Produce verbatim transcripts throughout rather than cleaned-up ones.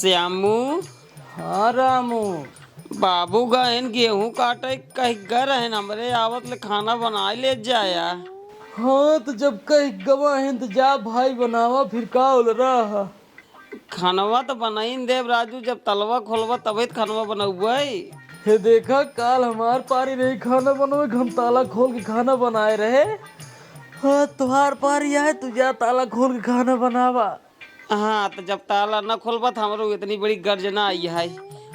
श्यामू। हाँ रामू। बाबू गएन गेहूं काटे, कहि ग रहेन, हमरे आवत ले खाना बनाइ लेत जाया। हाँ, त जब कहि गवा हैं त जा भाई बनावा, फिर का होल रहा। खनवा त बनाइन देब राजू, जब तलवा खोलबा तबे त खनवा बनउबै। हे देखा, काल हमार पारी रही खाना बनवे, हम ताला खोल के खाना बनाए रहे। हाँ, तुहार पारी आए, तू जा ताला खोल के खाना बनावा। हाँ, त जब ताला न खोलबा त हमरो इतनी बड़ी गर्जना आई है।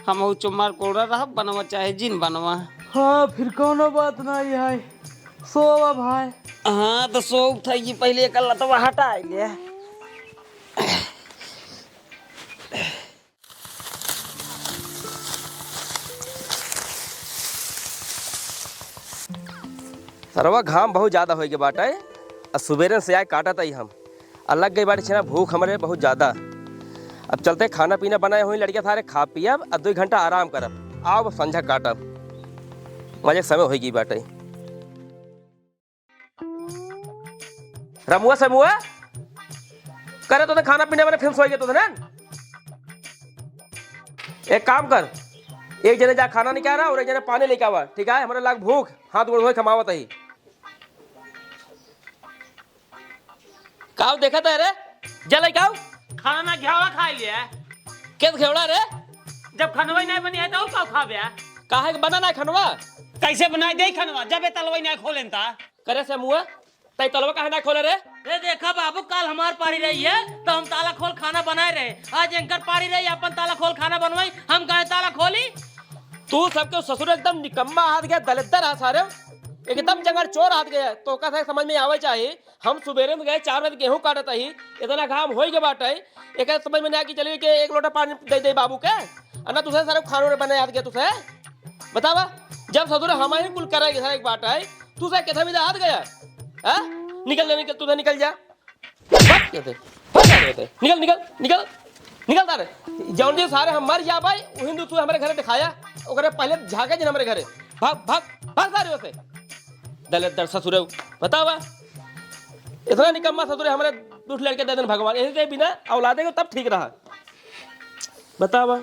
हमहू चुम्मार कोड़ा रहब, बनवा चाहे जिन बनवा। हाँ, फिर कौनो बात नाहीं है। सोवा भाई। हाँ, त सोउक था, ये पहिले एकर लतवा हटाइ ले। सरवा घाम बहुत ज्यादा होइ गए बाटे, आ सुबेरे से आए काटत आई हम, आ लग गई बाटे छेना भूख हमरे बहुत ज्यादा। अब चलते खाना पीना बनाए हुई लड़किया थारे खा पियब, आ दो घंटा आराम करब, आओ अब संझा काटब, मजे के समय होइ गई बाटे। रमुआ, समुआ, करे तो खाना पीना बने, फिर सोएगे तो ना। एक काम कर, एक जने जा खाना निकाल रहा और एक जने पानी लेके आवा, ठीक है? हमारे लाग भूख, हाथ गोड़ धोए कमावत ही। काव देखत है रे? जा लेके आओ। खाना ना घ्यावा खाइ लिया। के घेवड़ा रे? जब खनवा ही नहीं बनी है तो और का खाबे? काहे के बना ना खनवा? कैसे बनाई दे खनवा जब ये तलवा ही नहीं खोलेन ता? करे समुआ, तई तलवा काहे ना खोले रे? ए देखा बाबू, काल हमार पारी रही है तो हम ताला खोल खाना बनाए रहे। आज एंकर पारी रही, अपन ताला खोल खाना बनवाई, हम काहे ताला खोली? तू सबके ससुर एकदम निकम्मा हाथ गया, दलिद्दर हाथ सारे, एकदम जंगल चोर हाथ गया। तो का समझ में आवे चाहिए, हम सुबेरे में गए चार बजे गेहूं काटत ही, इतना घाम होइ गए बाटे, एक समझ में ना कि चलिए कि एक लोटा पानी दे दे बाबू के, और ना तुझे सारे खानों ने बनाए हाथ गया तुझे। बतावा, जब ससुर हम ही कुल करेंगे सारे एक बात है, तू से कितना भी हाथ गया? हाँ? निकल ले, निकल, तू तो निकल जा। भाग, कहते, भाग, कहते। निकल, निकल, निकल, निकल तारे। जौन दिन सारे हम मर जा भाई, वही दिन तू हमारे घरे दिखाया, ओकरे पहले झाके जिन हमारे घरे। भाग, भाग, भाग सारे ओसे। दलिद्दर ससुरे, बतावा। इतना निकम्मा ससुरे हमारे दूसरे लड़के दे देन भगवान, यही से बिना औलादे को तब ठीक रहा। बतावा।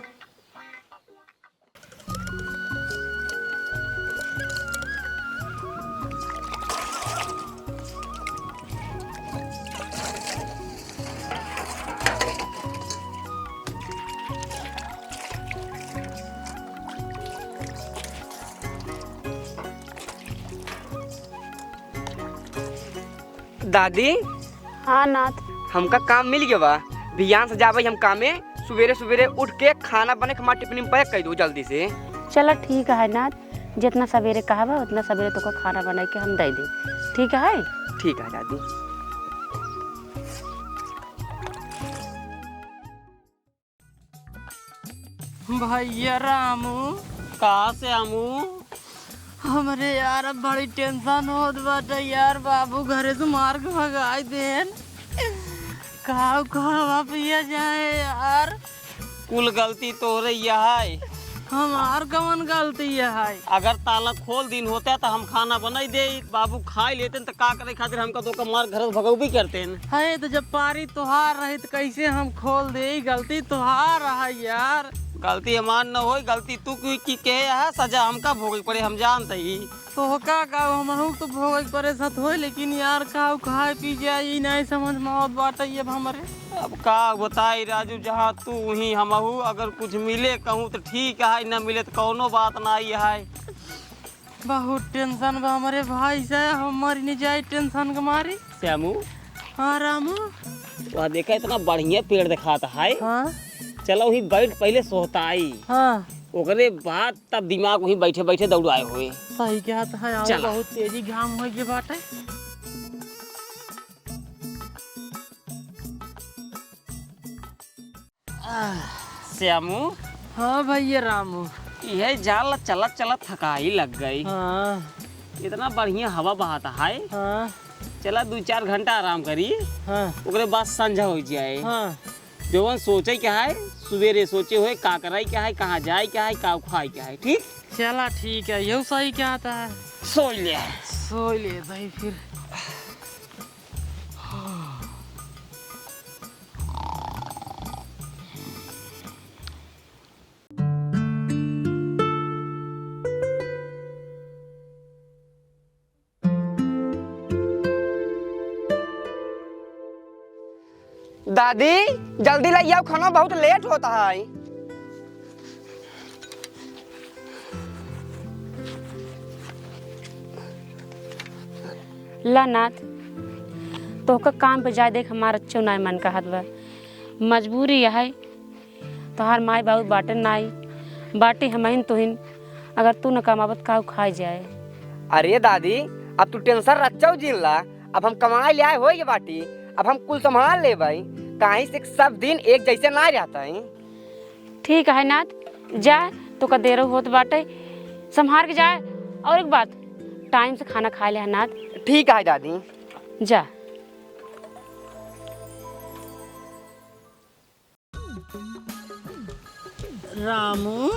दादी। हाँ नाथ। हमका काम मिल गया बा। बिहान से जाबे हम कामे, सुबेरे सुबेरे उठ के खाना बने के हमार टिफिन में पैक कर दो जल्दी से। चला ठीक है नाथ, जितना सवेरे कहबा उतना सवेरे तोका खाना बनाई के हम दे दे, ठीक है? ठीक है दादी। भैया रामू। का श्यामू? हमरे यार अब बड़ी टेंशन होत बाटे यार, बाबू घरे से मार के भगाई देन। का खावा पिया जाए यार। कुल गलती तोहरे यह है। हमार कवन गलती यह है? अगर ताला खोल दिन होता तो हम खाना बनाई दे, बाबू खाई लेते तो का करे खातिर हमका तो मार घर से भगौबी करते हैं। है तो जब पारी तोहार रही तो कैसे हम खोल दे? गलती तोहार है यार। गलती हमार न होई, गलती तू की, की के है, सजा हमका भोगे पड़े, हम जानते ही। तोहका का, हमहू तो भोगे परे सत होई, लेकिन यार का खाए पी जाए, ई नहीं समझ में आवत बाटे अब हमरे। अब का बताई राजू, जहाँ तू वहीं हमहू, अगर कुछ मिले कहूँ तो ठीक है, न मिले तो कौनो बात नहीं है। बहुत टेंशन बा हमरे भाई से, हम मर नहीं जाए टेंशन के मारे। श्यामू। हाँ रामू। वह देखा इतना बढ़िया पेड़ दिखाता है। हाँ। चलो वहीं बैठ पहले सोहताई। हाँ। ओकरे बाद तब दिमाग वहीं बैठे बैठे दौड़ाए हुए। सही कहत है, आओ चला। बहुत तेजी घाम होइ गए बाटे। आह, श्यामू। हाँ भैया रामू। यह जाल चलत चलत थकाई लग गई। हाँ। इतना बढ़िया हवा बहाता है। हाँ। चला दो चार घंटा आराम करी। हाँ। ओकरे बाद संझा हो जाए। हाँ। जवन सोचे क्या है, सुबेरे सोचे हुए का कराई क्या है, कहाँ जाए क्या है, का खाए क्या है, ठीक? चला ठीक है, यहू सही कहता है। सोई ले। सोई ले भाई फिर। दादी, जल्दी लइ आओ, खाना बहुत लेट होत है। ला नाथ, तोहका काम पे जाए देख हमार अच्छो नाय मन कहत बा। मजबूरी है, तोहार माई बाबू बाटे नाई, बाटे हमहिन तुहिन, अगर तू न कमाबत काऊ खाए जाए। अरे दादी, अब तू टेंशन रच्चौ जिन ला, अब हम कमाए ले आए होइगे बाटी, अब हम कुल संभाल लेबै, काहे से सब दिन एक जैसे ना रहता है। ठीक है नाथ, जा, तोका देरो होत बाटे, संभार के जाए। और एक बात, टाइम से खाना खाए ले नाथ। ठीक है दादी। जा। रामू।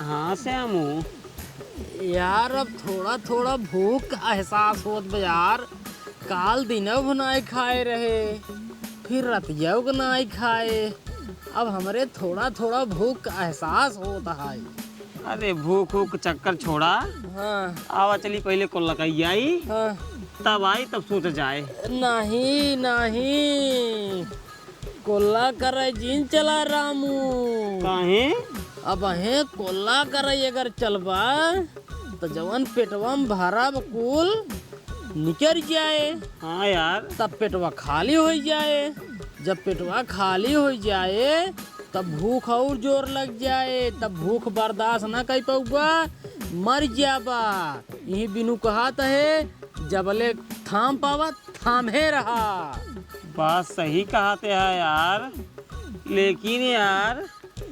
हाँ श्यामू। यार, अब थोड़ा थोड़ा भूख का एहसास होत बा यार। काल दिनौ भर नाई खाए रहे, फिर रतियौ के नाई खाए। अब हमरे थोड़ा थोड़ा भूख का एहसास होत है। अरे भूख ऊख के चक्कर छोड़ा। हाँ। आवा चली पहिले कुल्ला कइ आई। हाँ। तब आई तब सोचा जाए। नहीं, नहीं। कुल्ला करे जिन चला रामू। काहे? अबहें कुल्ला करे अगर चलबा, त जवन पेटवा में भरा बा कुल निकर जाए। हाँ यार। तब पेटवा खाली होइ जाए। जब पेटवा खाली होइ जाए, तब भूख और जोर लग जाए, तब भूख बर्दाश्त ना कइ पउबा, मर जाबा। इही बिनु कहत है, जबले थाम पावा, थामे रहा। बात सही कहत है यार, लेकिन यार,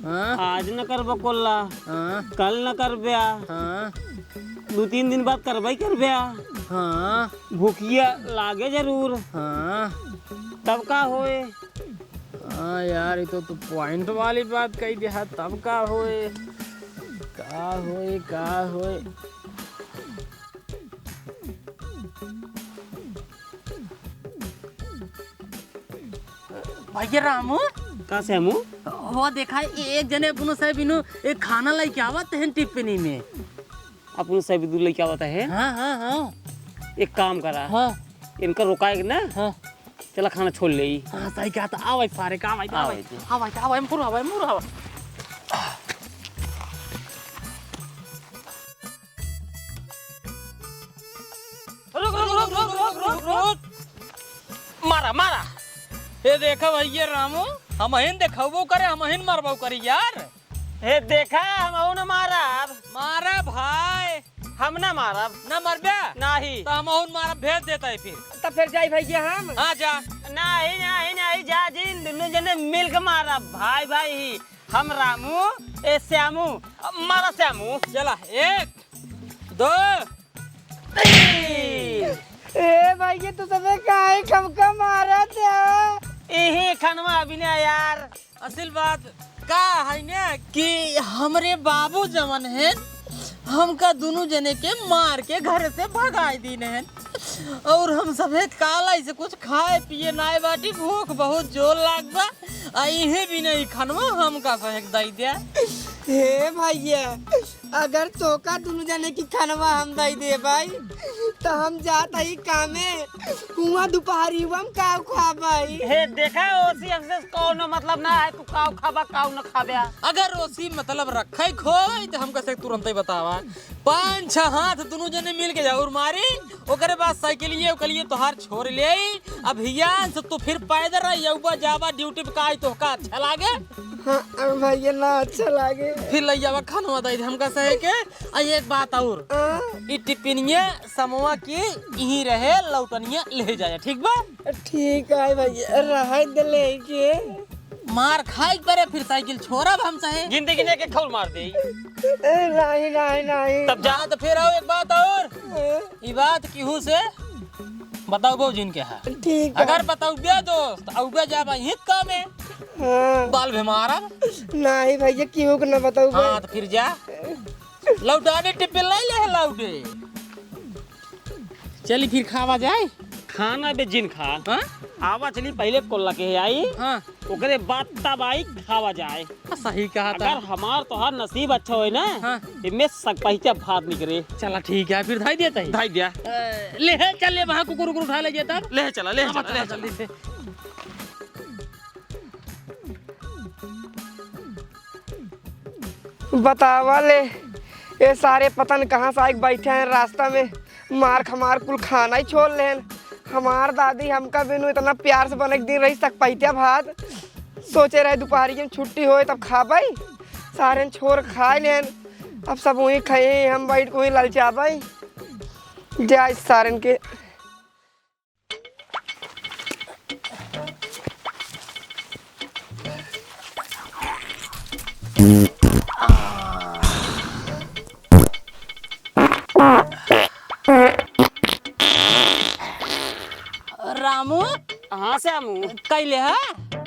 हाँ? आज न करबा कुल्ला, हाँ? कल न करब्या, हाँ? दू तीन दिन बाद करबा ही करब्या। हाँ। भूखिया लागे जरूर। हाँ। तब का होए? हाँ यार, ये तो तू point वाली बात कहि दिया, तब का होए? का होए, का होए? भैया रामू। का श्यामू? हो देखा, एक जने अपनो से बिनु एक खाना लइके आवत हैं टिप्पणी में। अपनो से बिनु लइके आवत है? हाँ, हाँ, हाँ। एक काम करा। हाँ। इनका रोकाए के ना? हाँ। चला खाना छोड़ ले। हाँ, सही कहा था। आवा सारे का, आवा, आवा, आवा, आवा। आवा, आवा, मुर आवा, मुर आवा। रुक, रुक, रुक। मारा, मारा। ए देखा भैया रामू, हमहिन देखउबो करे, हमहिन मरबो करी यार। ए देखा, हमहू न मारब। मारा भाई। हम न मारब। न मरबे? नाही। त हमहू न मारब, भेज देता है फिर। त फिर जाई भैया हम? हाँ, जा। नाही, नाही, नाही, जा जिन, दुनो जने मिल के मारब, भाई, भाई ही। हम रामू, ए श्यामू, मारा श्यामू। चला, एक, दो, तीन। ए भैया, तू सबे काहे हमका मारत है? इही खनवा अभी ना यार। असल बात का है ना कि हमरे बाबू जवन है, हमका दुनू जने के मार के घर से भगाई दीन है। और हम सभे काला से कुछ खाए पिए नाय बाटी, भूख बहुत जोर लाग बा। आ इहे भी नहीं खनवा हमका सहेक दई दे। हे भैया, अगर तोका दुनू जने की खनवा हम दई दे भाई, तो हम जात ही कामे, हुआ दुपहरी हुआ हम काव खा भाई। हे देखा, ओसी हमसे कौनो मतलब ना है, तू काव खाबा, काव न खाबे। अगर ओसी मतलब रखे खोई, तो हमका से तुरंत ही बतावा। पाँच छह हाथ दुनू जने मिल के जरूर मारी, ओकरे बाद साइकिलिए उकलिए तोहार छोड़ ले आई। अब हियान से तू फिर पैदल रह, यौबा जाबा ड्यूटी पे, का आई तोहका अच्छा लागे? हाँ, अब भैया ना अच्छा लागे। फिर लइ जाबा खानवा दई दे हमका सहे के। आ एक बात और, हाँ? ई टिपिनिया समवा की इही रहे, लौटनिया ले जाए, ठीक बा? ठीक है भैया, रहे दे लेके। मार खाई परे, फिर साइकिल छोड़ब हम सहे। गिनती गिने के खौल मार दे। ए, नहीं, नहीं, नहीं। तब जा। हाँ, तो फिर आओ, एक बात और। हाँ। ई बात केहू से बताउबो जिन के है। ठीक है। अगर बताउबे दोस्त, अउबे जाबा यहीं कामे। हाँ। बाल भी मारब। नहीं भैया, केहू के ना बताउबे। हाँ, तो फिर जा। लौटाने टिपिन नहीं ले लौटे। चली फिर खावा जाए। खाना बे जिन खा। हाँ? आवा चली पहिले कोल्ला के आई। हाँ। ओकरे बाद तब आई खावा जाए। सही कहा था। अगर हमार तोहार नसीब अच्छा होए ना, हाँ। इमे सक पहिचा भात निकरे। चला ठीक है, फिर धाई देता ही। धाई दिया। ए, ले है, चल ले वहाँ कुकुर उकुर उठा ले जाता। ले चला, ले आवा, चला, ले चला चला। जल्दी से। बतावा ले, ये सारे पता न कहाँ से आइके बैठे हैं रास्ता में, मार खमार कुल खाना ही छोड़ लेन। हमार दादी हमका बिनु इतना प्यार से बने के दिन रही सकपैतिया भात, सोचे रहे दोपहरिया में छुट्टी होए तब खाबई, सारे छोड़ खाए लेन। अब सब वहीं खाए, हम बैठ के वहीं ललचाबई। जाए सारन के। रामू। हाँ श्यामू। कैले है?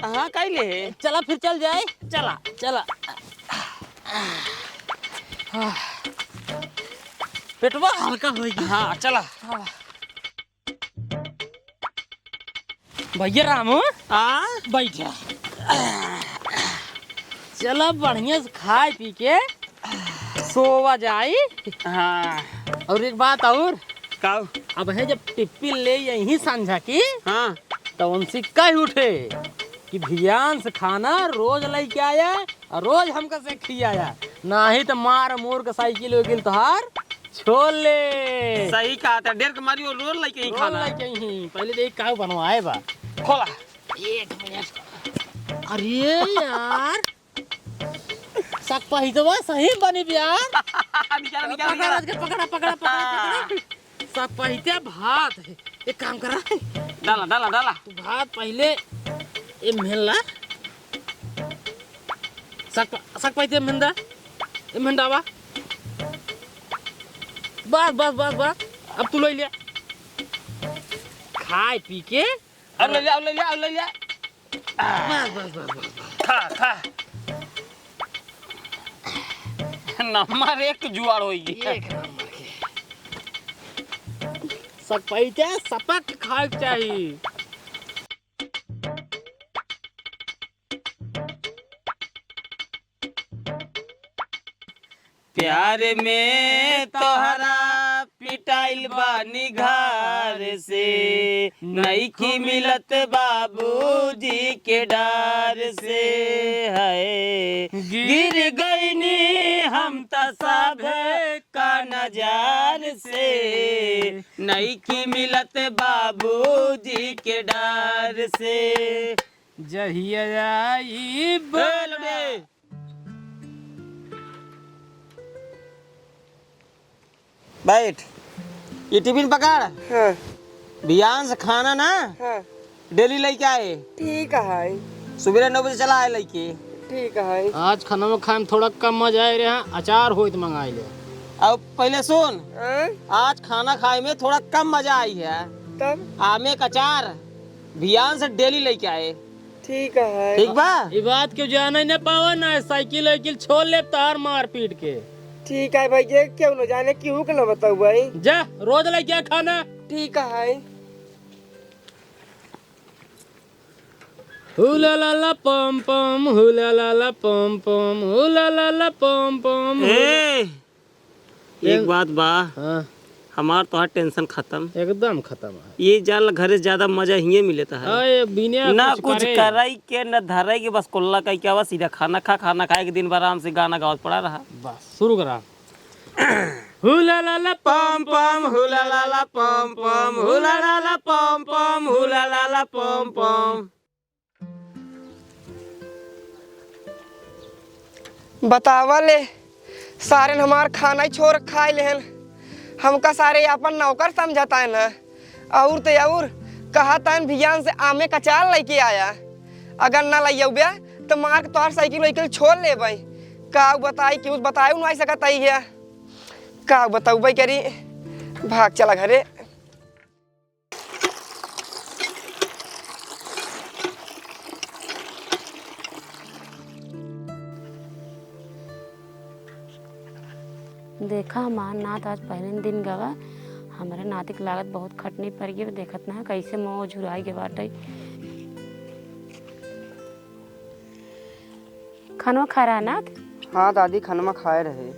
हाँ कैले है। चला फिर चल जाए। चला। चला। पेटवा हल्का होई। हाँ चला। हाँ। भैया रामू। हाँ? बैठा। चला बढ़िया से खाए पी के सोवा जाई। हाँ। और एक बात और। का? अब है जब टिप्पी ले यही संझा की, हाँ। तो उनसे कह उठे कि भियान से खाना रोज लेके आया और रोज हमका से खियाया, नाही तो मार मोर के साइकिल वकिल तोहार छोड़ ले। सही कहा था, डेर के मारी वो रोल लेके ही रोल खाना। लेके ही। पहले देख का बनवाए बा। खोला। एक मिनट। अरे यार, सक पहितवा सही बनी बा यार। निकाल, निकाल, पकड़, निकाल। आज के पकड़ा, पकड़ा, पकड़ा, पकड़ा। सक पहिते भात है। एक काम करा। डाला, डाला, डाला। तू भात पहले ए मेला। सक प-, सक पहिते मेंदा। ए मेंदावा। बस, बस, बस, बस। अब तू ले ले। खाए पी के। अब ले ले, अब ले ले, अब ले ले। बस, बस, बस, बस, बस। खा, खा। नंबर एक जुआड़ होई। एक नंबर के। सक पहिते सपक खाए के चाही। प्यार में तोहरा पिटाइल बानी घर से, नईखी मिलत बाबूजी के डर से। है गिर गईनी हम त सब का नजर से, नईखी मिलत बाबूजी के डर से। जहिया आई बोल रे। बैठ, ये टिफिन पकड़। हाँ। बिहान से खाना ना, हाँ। डेली लेके आए। ठीक है। सुबेरे नौ बजे चला आए लेके। ठीक है। आज खाना में खाए में थोड़ा कम मजा आए रहे, अचार होइत मंगाई ले। अब पहले सुन, हाँ? आज खाना खाए में थोड़ा कम मजा आई है। तब? आमे का अचार बिहान से डेली लेके आए। ठीक है। ठीक बा? ई बात क्यों जाने न पावा ना, साइकिल वाइकिल छोड़ ले तार मार पीट के। ठीक है भाई, ये क्यों न जाने, क्यों के न बताऊ भाई। जा, रोज लेके आ खाना। ठीक है। हुला ला ला पम पम, हुला ला ला पम पम, हुला ला ला पम पम। ए, एक टें- बात बा, हाँ। हमार तोहार टेंशन खत्म। एकदम खत्म है। ये जाल घरे से ज्यादा मजा हिये मिलत है। हाँ, ये बिना ना कुछ कुछ करे। करई के, न धरई के, बस कुल्ला कई के आवा, सीधा खाना खा, खाना खाए के दिन भर आराम से गाना गावत पड़ा रहा। बस, शुरू करा। हुला ला ला पम पम, हुला ला ला पम पम, हुला ला ला पम पम, हुला ला ला पम पम। बतावा ले, सारेन हमार खाना ही छोड़ खाए लेहन। हमका सारे आपन नौकर समझता है ना। और ते और कहता है, भियान से आमे का अचार लेके आया। अगर ना लइयौबे, तो मार के तोहार साइकिल वाइकिल छोड़ लेबै। का बताई, कुछ बताए नहीं सकत है। का बताऊबे करी, भाग चला घरे। देखा, हमार नात आज पहले दिन गवा, हमरे नाती के लागत बहुत खटनी पड़ गई। देखत ना कैसे मुँह झुराई के बाटे। खानवा खा रहा नाथ? हाँ दादी, खानवा खाए रहे।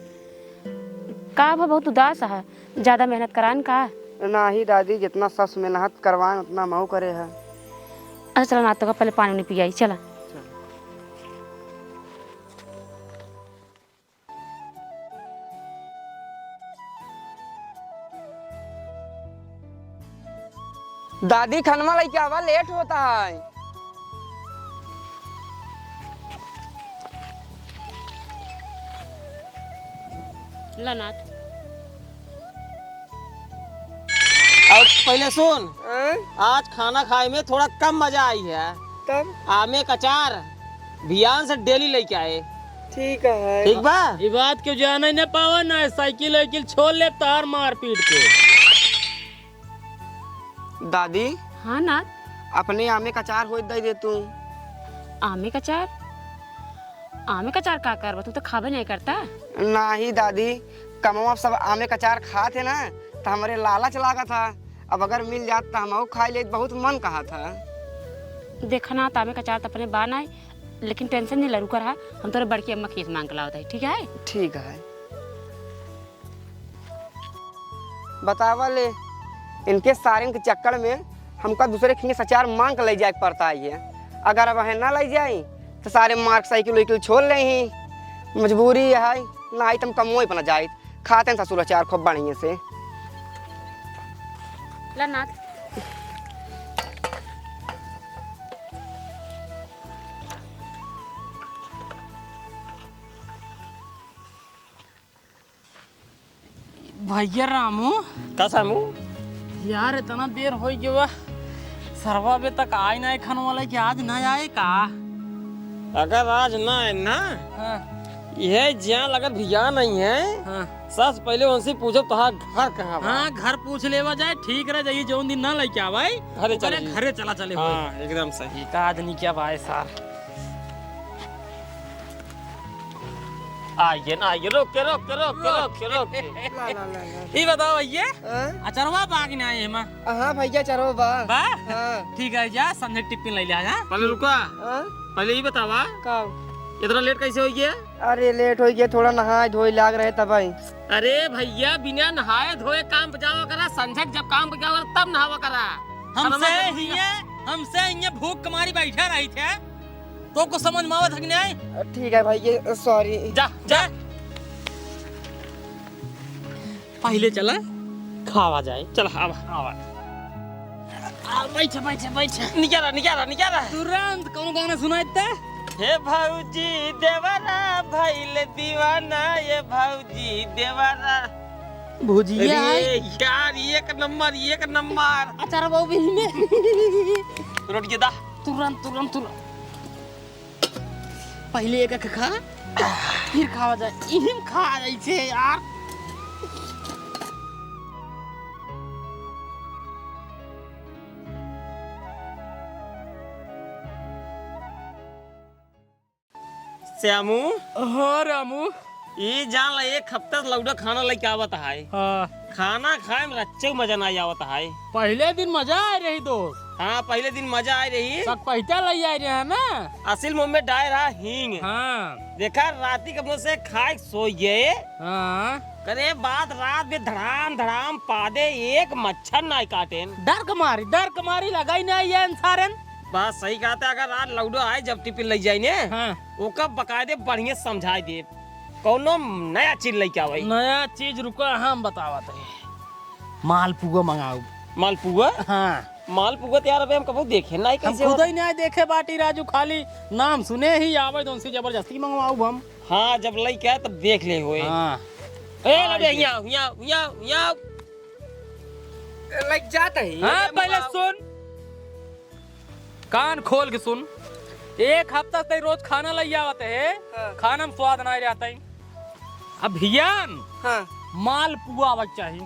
का भा बहुत उदास है, ज्यादा मेहनत करान का? नाही दादी, जितना सस मेहनत करवान उतना मऊ करे है। अच्छा चला नाथ, तो का पहले पानी उनी पियाई, चला। चल। दादी, खनवा लइके आवा, लेट होता है। ला नाथ। अब पहिले सुन, हैं? आज खाना खाए में थोड़ा कम मजा आई है। तब? आमे क अचार भियान से डेली लइके आए। ठीक है। ठीक बा? ई बात क्यों जाने न पावा ना, साइकिल वाइकिल छोड़ ले तार मार पीट के। दादी। हाँ नाथ। अपने आमे क अचार होइत दइ दे तू। आमे क अचार? आमे क अचार का करबा? तू तो खाबे नहीं करता। नाही दादी, कमवा सब आमे क अचार खात है ना, तो हमरे लालच लागत है। अब अगर मिल जात तो हमहू खाई लेत, बहुत मन कहत है। देखा नाथ, आमे क अचार तो अपने बा नाई, लेकिन tension नहीं लरू कर, हम तोरे बड़की अम्मा खेत मांग के लावत है, ठीक है? ठीक है। बतावा ले, इनके सारिन के चक्कर में हमका दूसरे खिंगे से अचार मांग के लइ जाए के पड़ता है। अगर अब है ना लइ जाई, तो सारे मार के साइकिल वाइकिल छोड़ ले ही। मजबूरी है, ना आई तो हम कमोई पर ना जाई। खाते हैं ससुर अचार खूब बढ़िया से। ला नाथ। भैया रामू। का सामू? यार, इतना देर होइ गवा, सरवा अबे तक आए ना, खाने वाला कि आज ना आए का? अगर आज ना आए ना, हाँ। यह ज्यान अगर भिया नहीं है, हाँ। सबसे पहिले उनसे पूछो, तोहार घर कहाँ बा? हाँ, घर पूछ लेवा जाए, ठीक रह जाई, जौन दिन ना लइके आवे, घरे ओकरे चला जाई। घरे चला चले होए। हाँ, एकदम सही। का आदमी क्या भाई सार। आइए ना, आइए, रोक के, रोक के, रोक के, रोक के, रोक के। ला, ला, ला, ला। ई बताओ भैया, हाँ? अचरवा बा कि ना एमा? हाँ भैया, अचरवा बा। बा? हाँ। ठीक है, जा, संझक टिप्पिन लइ ले, जा। पहिले रुका। हाँ? पहिले ई बतावा। का? इतना लेट कैसे होइ गया? अरे, लेट होइ गया, थोड़ा नहाए धोए लाग रहे तब आई। अरे भैया, बिना नहाए धोए काम पे जावा करा, संझक जब काम पे जावा करा, तब नहावा करा। हमसे समझ में हिये, हमसे हिये भूख के मारी बैठा रही थे। तो कुछ समझ में आवत है कि नहीं? ठीक है भाई, ये sorry। जा, जा। पहिले चला, खावा जाए। चला, आवा, आवा। आ, बैठ, बैठ, बैठ। निकारा, निकारा, निकारा। तुरंत कौन गाना सुनाई थे? हे भौजी देवरा भइल दीवाना, ये भौजी देवरा। भुजिया अरे है। यार, एक नंबर, एक नंबर। अचार बाबू बिल में। रोट के दा। तुरंत, तुरंत, तुरंत। पहिले एक, एक खा, फिर खावा जाए। इहिम खा जाए छे यार। श्यामू। हाँ रामू। ई जान ला, एक हफ्ता से लौड़ा खाना लइके आवत है। हाँ। खाना खाए में रच्चो मजा नाहीं आवत है। पहिले दिन मजा आए रही दोस्त। हाँ, पहिले दिन मजा आए रही। तक पहिता लइ आए रहे हैं ना। असिल मुँह में डाय रहा हींग। हाँ। देखा, राती के मुँह से खाए सोई गए। हाँ। करे बात रात में धड़ाम धड़ाम पादे, एक मच्छर नाहीं काटेन। डर के मारी, डर के मारी लगाई नाहीं ये अंसारन। बात सही कहता है, अगर रात लौड़ा आए जब टिफिन लइ जाई ने, हाँ। ओका बकायदे बढ़िया समझाई दे। कौनो नया चीज लइके आवई। नया चीज रुका, हम बतावत है। मालपुआ मंगाऊ। मालपुआ? हाँ। मालपुआ तो यार अबे हम कबो देखे नाहीं, हम कैसे खुद होत? ही नाहीं देखे बाटी राजू, खाली नाम सुने ही आवे तो उनसे जबरदस्ती मंगवाऊ हम। हाँ, जब लइके आए तब देख ले होए। हाँ। ए, हाँ, लबे, ये। हियाँ, हियाँ, हियाँ, हियाँ। लइके जात है। हाँ, अरे पहिले मंगाऊ। सुन। कान खोल के सुन, एक हफ्ता से रोज खाना लइ आवत है, हाँ। खाना में स्वाद नाहीं रहत है। अब भियान हाँ। मालपुआ आवक चाही।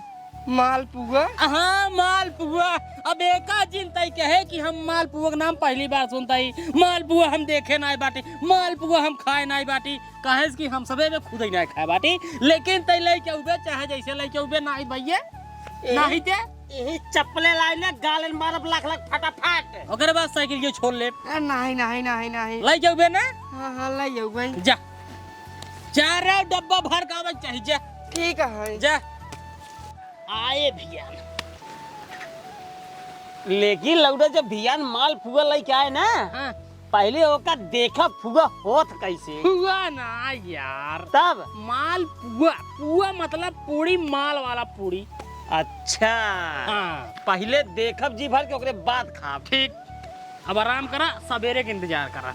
मालपुआ? हाँ, मालपुआ। अब एका जिन तई कहे कि हम मालपुआ के नाम पहली बार सुनत ही, मालपुआ हम देखे नाहीं बाटी, मालपुआ हम खाए नाहीं बाटी, काहे से कि हम सबे में खुद ही नाहीं खाए बाटी, लेकिन तई लइके उबे चाहे जैसे लइके उबे नाहीं भैया। ए, नाहीं ते? यही चप्पले लाई ना, गालन मारब लाख लाख फटाफट। ओकरे बाद साइकिल के छोड़ ले। ए, नाहीं, नाहीं, नाहीं, नाहीं। लाई जाऊ बे ना? हाँ, हाँ, लाई जाऊ भाई। जा। चारों डब्बा भर के आवे के चाही, जा। ठीक है। जा। आए भियान। लेकिन लौड़ा जब भियान मालपुआ लइके आए ना, हाँ। पहले ओका देखा फुआ होत कैसे? फुआ ना यार। तब? मालपुआ। पुआ मतलब पूड़ी, माल वाला पूड़ी। अच्छा। हाँ। पहिले देखब जी भर के, ओकरे बाद खाब। ठीक, अब आराम करा, सबेरे के इंतजार करा।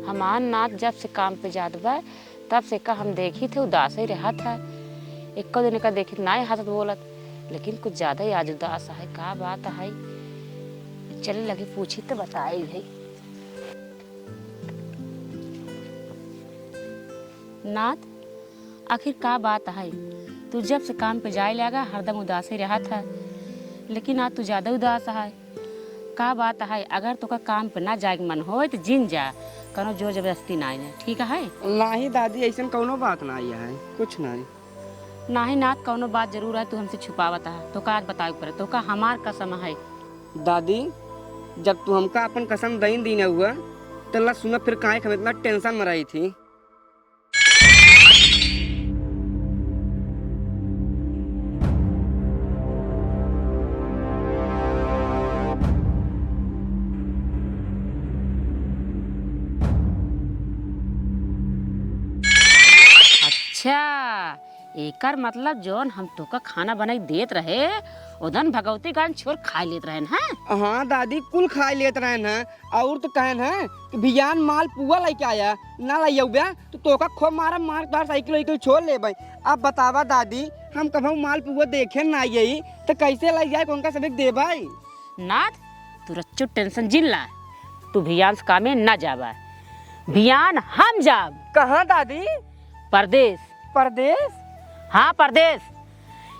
हमार नात जब से काम पे जात बा, तब से का हम देखी थे, उदास ही रहत है। एको दिन का देखी नाई हंसत बोलत, लेकिन कुछ ज्यादा ही आज उदास है। का बात है? चले लगे पूछी तो बताई है। नात, आखिर का बात है? तू जब से काम पे जाए लगा, हरदम उदास ही रहत है, लेकिन आज तू ज्यादा उदास है। का बात है? अगर तोका काम पे ना जाए के मन होए, तो जिन जा, कौनो जोर जबरदस्ती नाई है, ठीक है? नाही दादी, ऐसन कौनो बात नाई है, कुछ नाई। नाही नात, कौनो बात जरूर है, तू हमसे छुपावत है। तोका आज बतावे के पड़े, तोका हमार कसम है। दादी, जब तू हमका अपन कसम दइन दीन हुआ, तो ला सुना, फिर काहे के हम इतना टेंशन में रही थी। अच्छा, एकर मतलब जौन हम तोका खाना बनाई देत रहे, ओदन भगवती गान छोर खाए लेत रहन, हैं? हाँ दादी, कुल खाए लेत रहन, हैं। और तो कहन है कि भियान माल पुआ लेके आया, ना लइयउबे तो तोका खूब मारब, मार तोहार साइकिल वाइकिल छोड़ लेबे। अब बतावा दादी, हम कभू माल पुआ देखे ना आई, तो कैसे लइ जाए, कौन का सबक देबे? नाथ, तू रच्चू टेंशन जिन ला, तू भियान से कामे ना जाबा, भियान हम जाब। कहाँ दादी? परदेस। परदेस? हाँ, परदेस।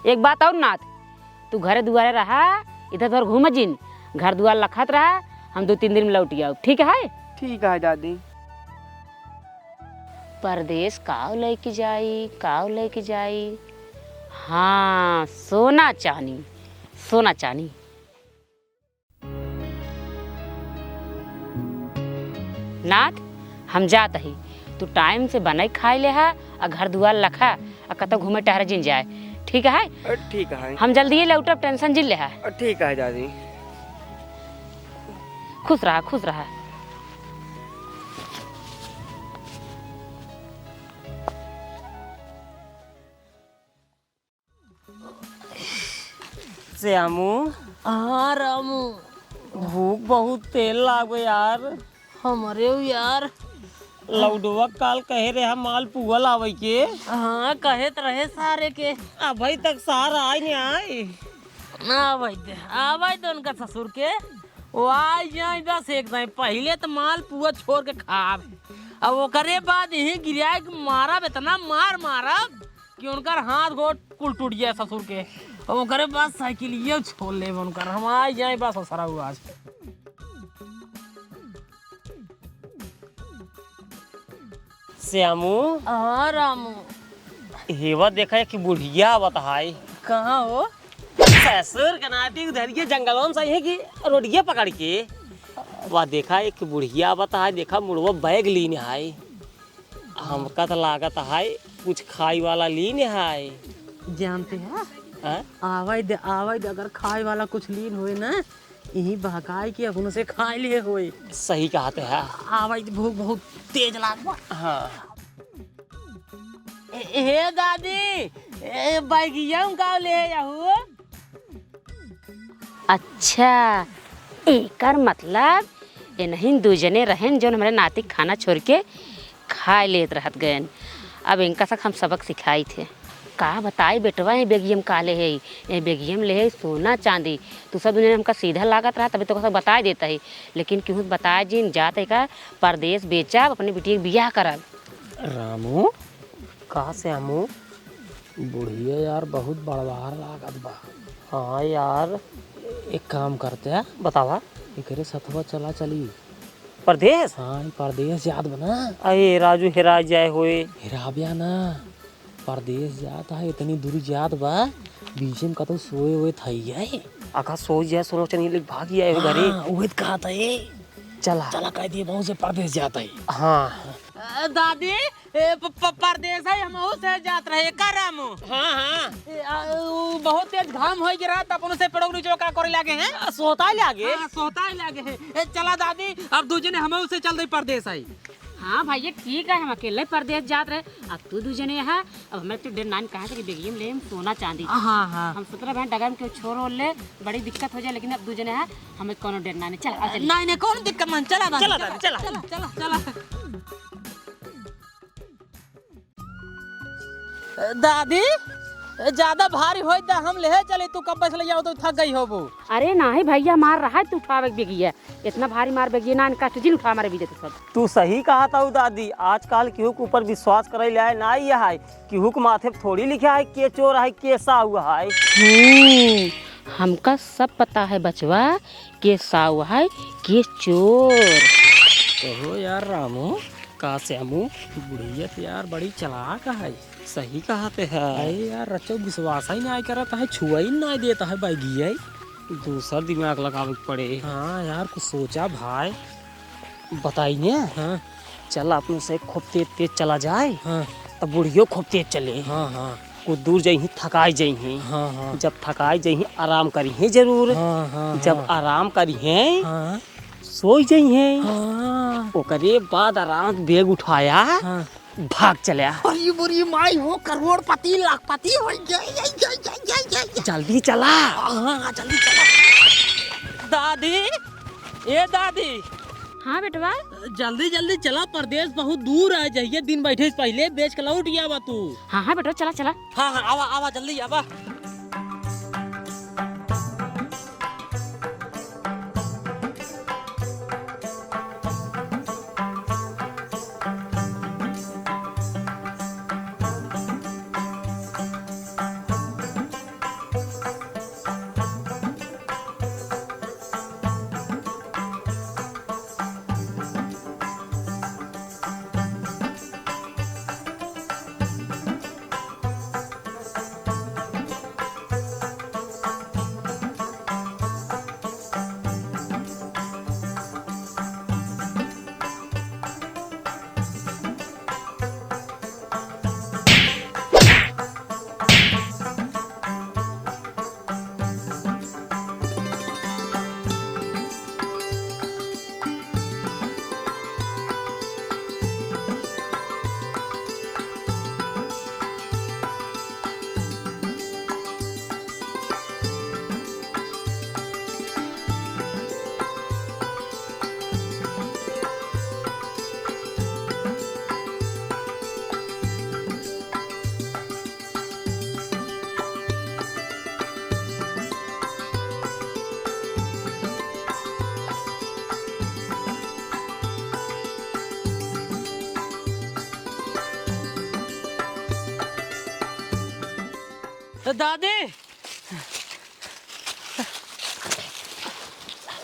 एक बात और नाथ, तू घरे दुआरे रहा, इधर उधर घूम जिन, घर दुआर लखत रहा, हम दो तीन दिन में लौट आउब, ठीक है? ठीक है दादी। परदेस काव लेके जाई, काव लेके जाई? हाँ, सोना चानी, सोना चानी। नाथ, हम जात ही, तू टाइम से बनई खाई लेहा, आ घर दुआर लखा, आ कतौ घूमे टहरे जिन जाए, ठीक है? अ, ठीक है। हम जल्दी ही लौटब, टेंशन जिन लेहा। अ, ठीक है दादी। खुश रहा, खुश रहा। श्यामू। हाँ रामू। भूख बहुत तेज लागे यार। हमरे भी यार। लौडवा काल कहे रहे हम माल पुआ लावे के। हाँ, कहे त रहे सारे के। अबही तक सार आए नहीं आए। ना आवे दे, आवे दे उनका ससुर के। वो आई जाए बस एक दाई, पहिले त माल पुआ छोड़ के खाब। अब ओकरे बाद यहीं गिराए के मारब, इतना मार मारब कि उनकर हाथ गोड़ कुल टूट जाए ससुर के। अब ओकरे बाद साइकिलियो छोड़ लेब उनकर, हम आई जाए बस ससुरा आज। श्यामू। हाँ रामू। हेवा देखा एक बुढ़िया आवत है। कहाँ हो? ससुर के नाती उधरिये जंगलवन से है कि रोडिये पकड़ के। वा देखा एक बुढ़िया आवत है, देखा मुड़वा बैग लीन है। हमका त लागत है कुछ खाई वाला लीन है। जानते हैं? हाँ? आवे दे, आवे दे, अगर खाए वाला कुछ लीन होए ना, यही बहकाए के अपनों से खाए ले होए। सही कहत है। आवाज भूख बहुत तेज लाग बा। हाँ। ए, हे दादी, ए, बैगिया में का ले जाहू? अच्छा, एकर मतलब इन्हीं दू जने रहन जौन हमरे नाती खाना छोड़ के खाए लेत रहत गयन। अब इनका सक हम सबक सिखाई थे। का बताई बेटवा, ए बेगियम का ले है, ए बेगियम ले है सोना चांदी। तू सब दुनिया हमका सीधा लागत रहा, तभी तो सब बताए देता है, लेकिन केहू बताए जिन जात है का परदेश बेचब, अपने बिटिया के बियाह करब। रामू। का श्यामू? बुढ़िया यार बहुत बड़वार लागत बा। हाँ यार। एक काम करते हैं। बतावा। एकरे सथवा चला चली। परदेस? हाँ, ई परदेस जात बा ना। अरे राजू, हेरा जाए होए। हेराब्या ना, परदेस जात है, इतनी दूरी जात बा, बीच में कतौ सोए हुए थई है। अगर सोई जाए सोना चांदी लेके भाग जाए हो घरे। हाँ, उहे त कहत है। चला। चला कह दिए बहू से परदेस जात है। हाँ। अ, दादी, ए, प-, प-, परदेस है, हमहू से जात रहे, का रामू? हाँ, हाँ। ए, आ, उ, बहुत तेज घाम होइ गिरा, त अपनों से पेड़ों के नीचे का करे लागे हैं? आ, सोताए लागे। हाँ, सोताए लागे हैं। ए, चला दादी, अब दू जने हमहू से चल दे परदेस आई। हाँ भैया, ठीक है, हम अकेले परदेस जात रहे, अब तू दू जने यहाँ, अब हमें तो डेढ़ नान कहा कि बेगियम ले हम सोना चांदी। हाँ, हाँ। हम सोच रहे हैं डगर में केहू छोर ओर ले, बड़ी दिक्कत हो जाए, लेकिन अब दू जने हैं, हमें कौनो डेढ़ नान नहीं। चला, चल। नहीं, नहीं, कौनो दिक्कत नहीं, चला दादी, चला चला, दादी, चला। चला, चला, चला। दादी, ज्यादा भारी होई त हम लेहे चली, तू कब्बे से ले जाओ तो थक गई होबू। अरे नाही भैया, मार रहा है तू उठावे के बेगिया, इतना भारी मार बेगिया ना, इनका तुझे उठा मारे बीजे तो सब। तू सही कहत हऊ दादी, आजकल केहू के ऊपर विश्वास करे लायक नाहीं है, केहू के माथे पे थोड़ी लिखा है के चोर है, के साहू है। हम्म, हमका सब पता है बचवा, के साहू है, के चोर। कहो यार रामू, का श्यामू, बुढ़िया त यार बड़ी चालाक है, सही कहत है। अरे यार रचो विश्वास ही नाहीं करत है, छुआ ही नाहीं देत है बैगिया। दूसर दिमाग लगावे के पड़े। हाँ यार, कुछ सोचा भाई। बताई ने। हाँ। चला, अपने से खूब तेज तेज चला जाए। हाँ। तब बुढ़ियो खूब तेज चले। हाँ, हाँ। कुछ दूर जइहीं, थकाई जइहीं। हाँ, हाँ। जब थकाई जइहीं, आराम करिहीं जरूर। हाँ, हाँ, जब हाँ। आराम करिहीं, हाँ। सोई जइहीं। हाँ। ओकरे बाद आराम से बैग उठाया। हाँ। भाग चल्या। अरे बुरी माई हो, करोड़पति, लाखपति होइ गए। जल्दी चला। हाँ, हाँ, जल्दी चला। दादी, ए दादी। हाँ बेटवा। जल्दी, जल्दी चला, परदेस बहुत दूर है, जहिये दिन बैठे से पहिले बेच के लौट आवा तू। हाँ, हाँ बेटवा, चला, चला। हाँ, हाँ, आवा, आवा, जल्दी आवा। दादी,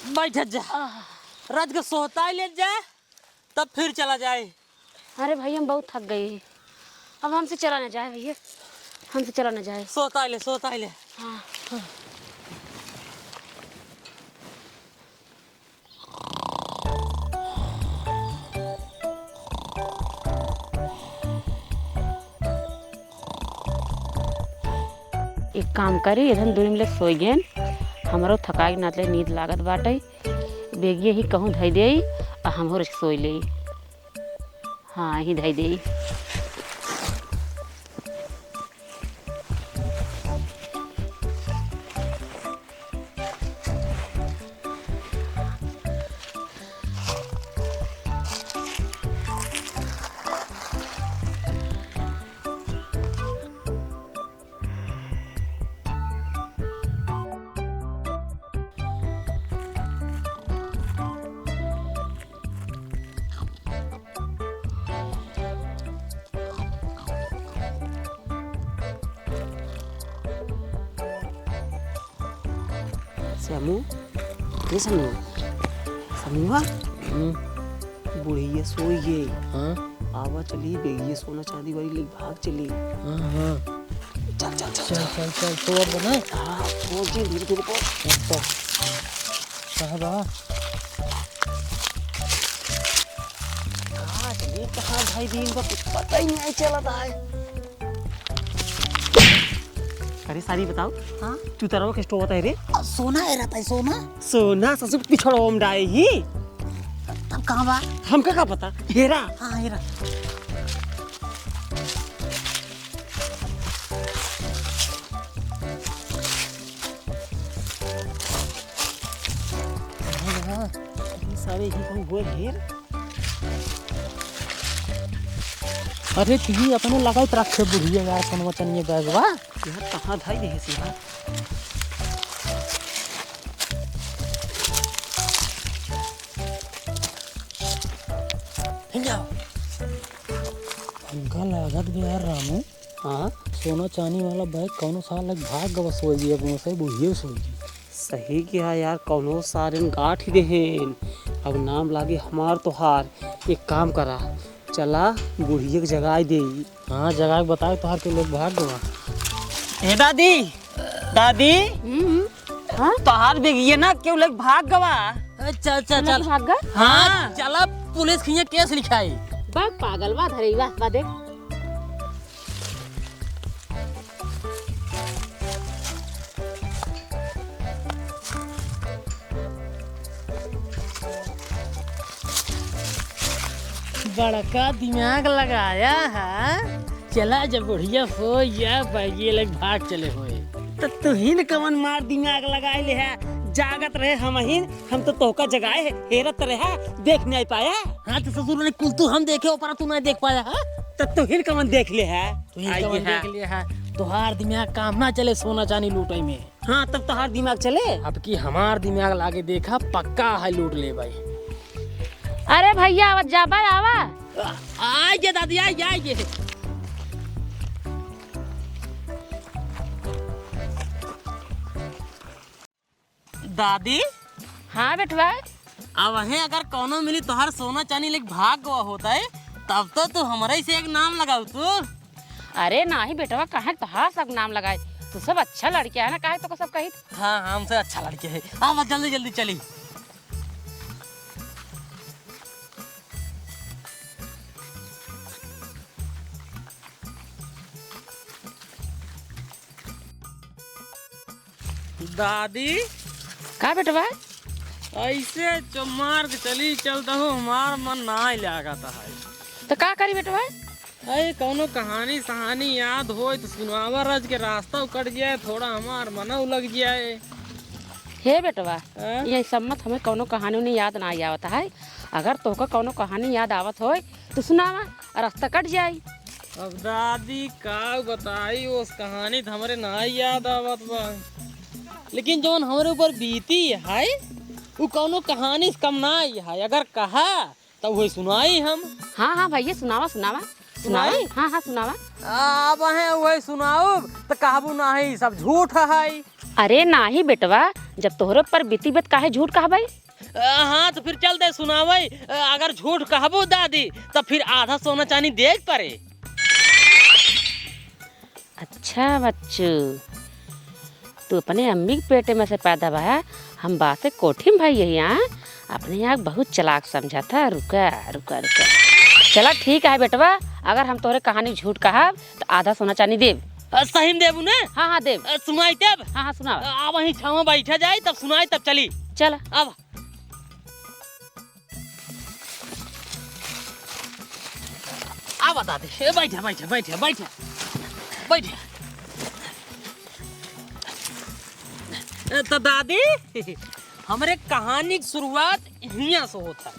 बैठ जा। आह। रात के सोहताई ले जा, तब फिर चला जाए। अरे भाई, हम बहुत थक गए हैं, अब हमसे चला न जाए भैया, हमसे चला न जाए। सोहताई ले, सोहताई ले। हाँ। एक काम करी, इधन दूरी में ले सोई गेन, हमरो थकाई के नाते नींद लागत बाटे। बेगिए ही कहूँ धई देई, आ हमहू सोई लेई। हाँ, ही धई देई। श्यामू, ए श्यामू, श्यामुआ, हम्म। बुढ़िया सोई गई। हाँ। आवा चली, बेगिए सोना चांदी वाली लेके भाग चली। हाँ, हाँ। चल, चल, चल, चल। चल, चल, चल, तो अब बने। हाँ, बोल जी, धीरे, धीरे बोल। अच्छा। कहाँ बा? कहाँ चली, कहाँ भाई, दिन भर कुछ पता ही नहीं चलत है। अरे सारी बताओ, हाँ? चुतरवा के स्टोव है रे? आ, सोना है रहता है, सोना। सोना ससुर पिछड़वा में डाए ही। तब कहाँ बा? हमका का पता, हेरा। हाँ, हेरा। हाँ, हाँ, सारे ही कहीं हुए ढेर। अरे, तुही अपने लगाइत रखे बुढ़िया यार, सोनवा चनिया बैगवा। यार, कहाँ धई देहे से यार? हिल जाओ। हमका लागत बे यार रामू, हाँ? सोना चानी वाला बैग कौनो सार लग भाग गवा सोई, अब उसे बुढ़ियो सोई। सही किहा यार, कौनो सारेन गाँठ ही देहेन। अब नाम लागे हमार तोहार। एक काम करा, चला बुढ़िया के जगाई देई। हाँ, जगाई बताए तोहार के लोग भाग गवा। ए दादी, दादी, हम्म, हाँ? तोहार बेगिया ना केहू लोग भाग गवा। ए, चल, चल, चल। भाग गवा? हाँ, हाँ। चला पुलिस खिया केस लिखाई। बा पागल बा, धरई बा, बा देख। बड़का दिमाग लगाया है। चला जब बुढ़िया हो या बैगिए लग भाग चले होए। त तुहिन कवन मार दिमाग लगाए ले है, जागत रहे हमहिन, हम तो तोहका जगाए है, हेरत रहे, देख नहीं पाया। हाँ तो ससुर ने कुल तू हम देखे, ऊपर तू नहीं देख पाया है। त तुहिन कवन देख ले है। तू ही आइए कवन है। देख लिया है, तोहार दिमाग काम ना चले सोना चानी लूटे में। हाँ, तब तोहार दिमाग चले। अब की हमार दिमाग लागे देखा, पक्का है लूट ले भाई। अरे भैया, आवत जा भाई, आवा। आ, आइए दादी, आइए, आइए। दादी। हाँ बेटवा। अबहें अगर कौनो मिली तोहार सोना चानी लेके भाग गवा होत है, तब तो तू हमरे से एक नाम लगाऊ तू। अरे नाही बेटवा, काहे तोहार सब नाम लगाए? तू सब अच्छा लड़किया है ना, काहे तोको सब कही? हाँ, हाँ, हमसे अच्छा लड़किया है। आवा जल्दी जल्दी चली। दादी। का बेटवा? ऐसे चमार के चली चलता हो, हमार मन नाहीं लागत है। तो का करी बेटवा? अरे कौनो कहानी सहानी याद होय तो सुनावा, रज के रास्ता कट जाए, थोड़ा हमार मनऊ लग जाए। हे बेटवा, हाँ? ये सब मत हमें कौनो कहानी उनी याद ना आवत है। अगर तोहका कौनो कहानी याद आवत होय तो सुनावा, रास्ता कट जाई। अब दादी का बताई, उस कहानी तो हमरे ना याद आवत बा, लेकिन जौन हमरे ऊपर बीती है, उ कौनो कहानी से कम ना आई है। अगर कहा तो वही सुनाई हम। हाँ, हाँ भैया, सुनावा, सुनावा। सुनाई? सुनाई? हाँ, हाँ, सुनावा। अब है वही सुनाउब तो कहबू नाही, सब झूठ है। अरे नाही बेटवा, जब तोहरे ऊपर बीती बा त काहे झूठ कहबै? अ, हाँ, तो फिर चल दे सुनावै। अ, अगर झूठ कहबू दादी, तो फिर आधा सोना चानी देख परे। अच्छा बच्चू, तू अपने अम्मी के पेटे में से पैदा भा, हम बासे कोठी में भई यही, हाँ? अपने आप बहुत चालाक समझा था। रुका, रुका, रुका। चला ठीक है बेटवा, अगर हम तोहरे कहानी झूठ कहब, तो आधा सोना चानी देब। अ, सही में देबू ने? हाँ, हाँ, देब। अ, सुनाई तब? हाँ, हाँ, सुनावा। अ, अब वहीं छाँव बैठा जाई, तब सुनाई, तब चली। चला। अब। आवा दादी, ए, बैठा, बैठा, बैठा, बैठा, बैठा। ए, तो दादी, हमरे कहानी की शुरुआत हियाँ से होत है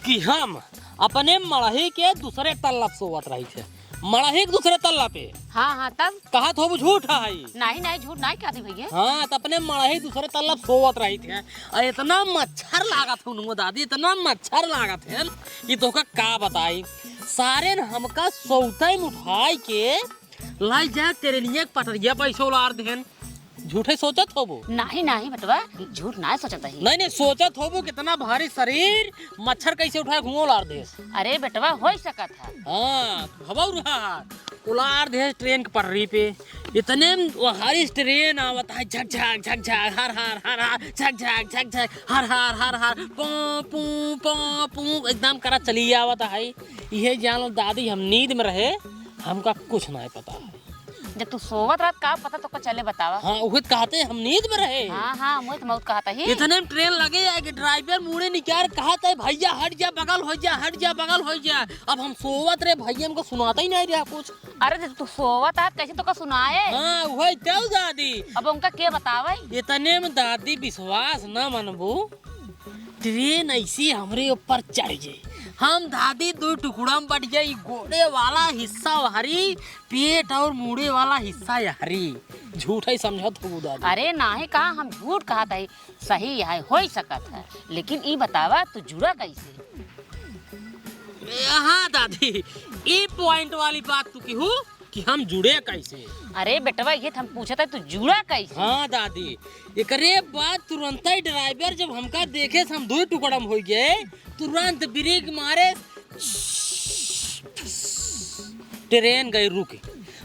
कि हम अपने मड़ही के दूसरे तल्ला पे सोवत रही थे। मड़ही के दूसरे तल्ला पे। हाँ, हाँ, तब? कहत होबू झूठ है। नहीं, नहीं, झूठ नहीं कहती भैया। हाँ, तो अपने मड़ही दूसरे तल्ला पे सोवत रही थे। अरे इतना मच्छर लागत है उनको दादी, इतना मच्छर लागत है कि तोहका का बताई। सारे न हमका सौते में उठाई के लाई जा ट्रेनिया के पटरिया पे ऐसे उलार देहन। झूठे सोचत होबो? नाही, नाही बेटवा, झूठ नाही सोचत हई। नहीं, नहीं, सोचत होबो, कितना भारी शरीर, मच्छर कैसे उठाए घुमो उलार देस। अरे बेटवा, होई सकत है। हाँ, हवा रहा, उलार देस ट्रेन के पटरी पे। इतने में वो हरी ट्रेन आवत है, झक झक झक झक, हर हर हर हर, झक झक झक झक, हर हर हर हर, पों पों पों पों, एकदम करा चली आवत है। इहे जान लो दादी, हम नींद में रहे, हमका कुछ नहीं पता है। जब तू सोवत रहत, का पता तोका चले, बतावा। हाँ, उहे तो कहते हम नींद में रहे। हाँ, हाँ, मुझे तो मौत कहता ही। इतने में ट्रेन लगे है कि ड्राइवर मुड़े निकार कहत है, "भैया हट जा, बगल हो जा, हट जा, बगल हो जा।" अब हम सोवत रहे, भैया हमको सुनाता ही नहीं रहा कुछ। अरे, जब तू सोवत रहत, कैसे तोका सुनाए? हाँ, वही तो दादी। अब उनका के बतावे? इतने में दादी, विश्वास ना मनबू, ट्रेन ऐसी हमरे ऊपर चढ़ गई। हम दादी दो टुकड़ा में बट गई, गोड़े वाला हिस्सा हरी, पेट और मुड़े वाला हिस्सा हरी। झूठ है समझत हो दादी? अरे नाही, कहा हम झूठ कहत है, सही है, हो ही सकत है, लेकिन ई बतावा तू जुड़ा कैसे? हाँ दादी, ई पॉइंट वाली बात तू कहू कि हम जुड़े कैसे? अरे बेटवा, ये तो हम पूछत है, तू जुड़ा कैसे? हाँ दादी, एकरे बाद तुरंत ही ड्राइवर जब हमका देखे से हम दो टुकड़ा में हो गए, तुरंत ब्रेक मारे, ट्रेन गई रुक।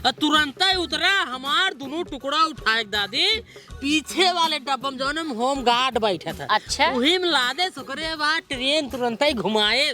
और तुरंत ही उतरा, हमार दोनों टुकड़ा उठाए के दादी, पीछे वाले डब्बा में जौन हम होम गार्ड बैठा था। अच्छा। वही में लादे, ओकरे बाद ट्रेन तुरंत ही घुमाए।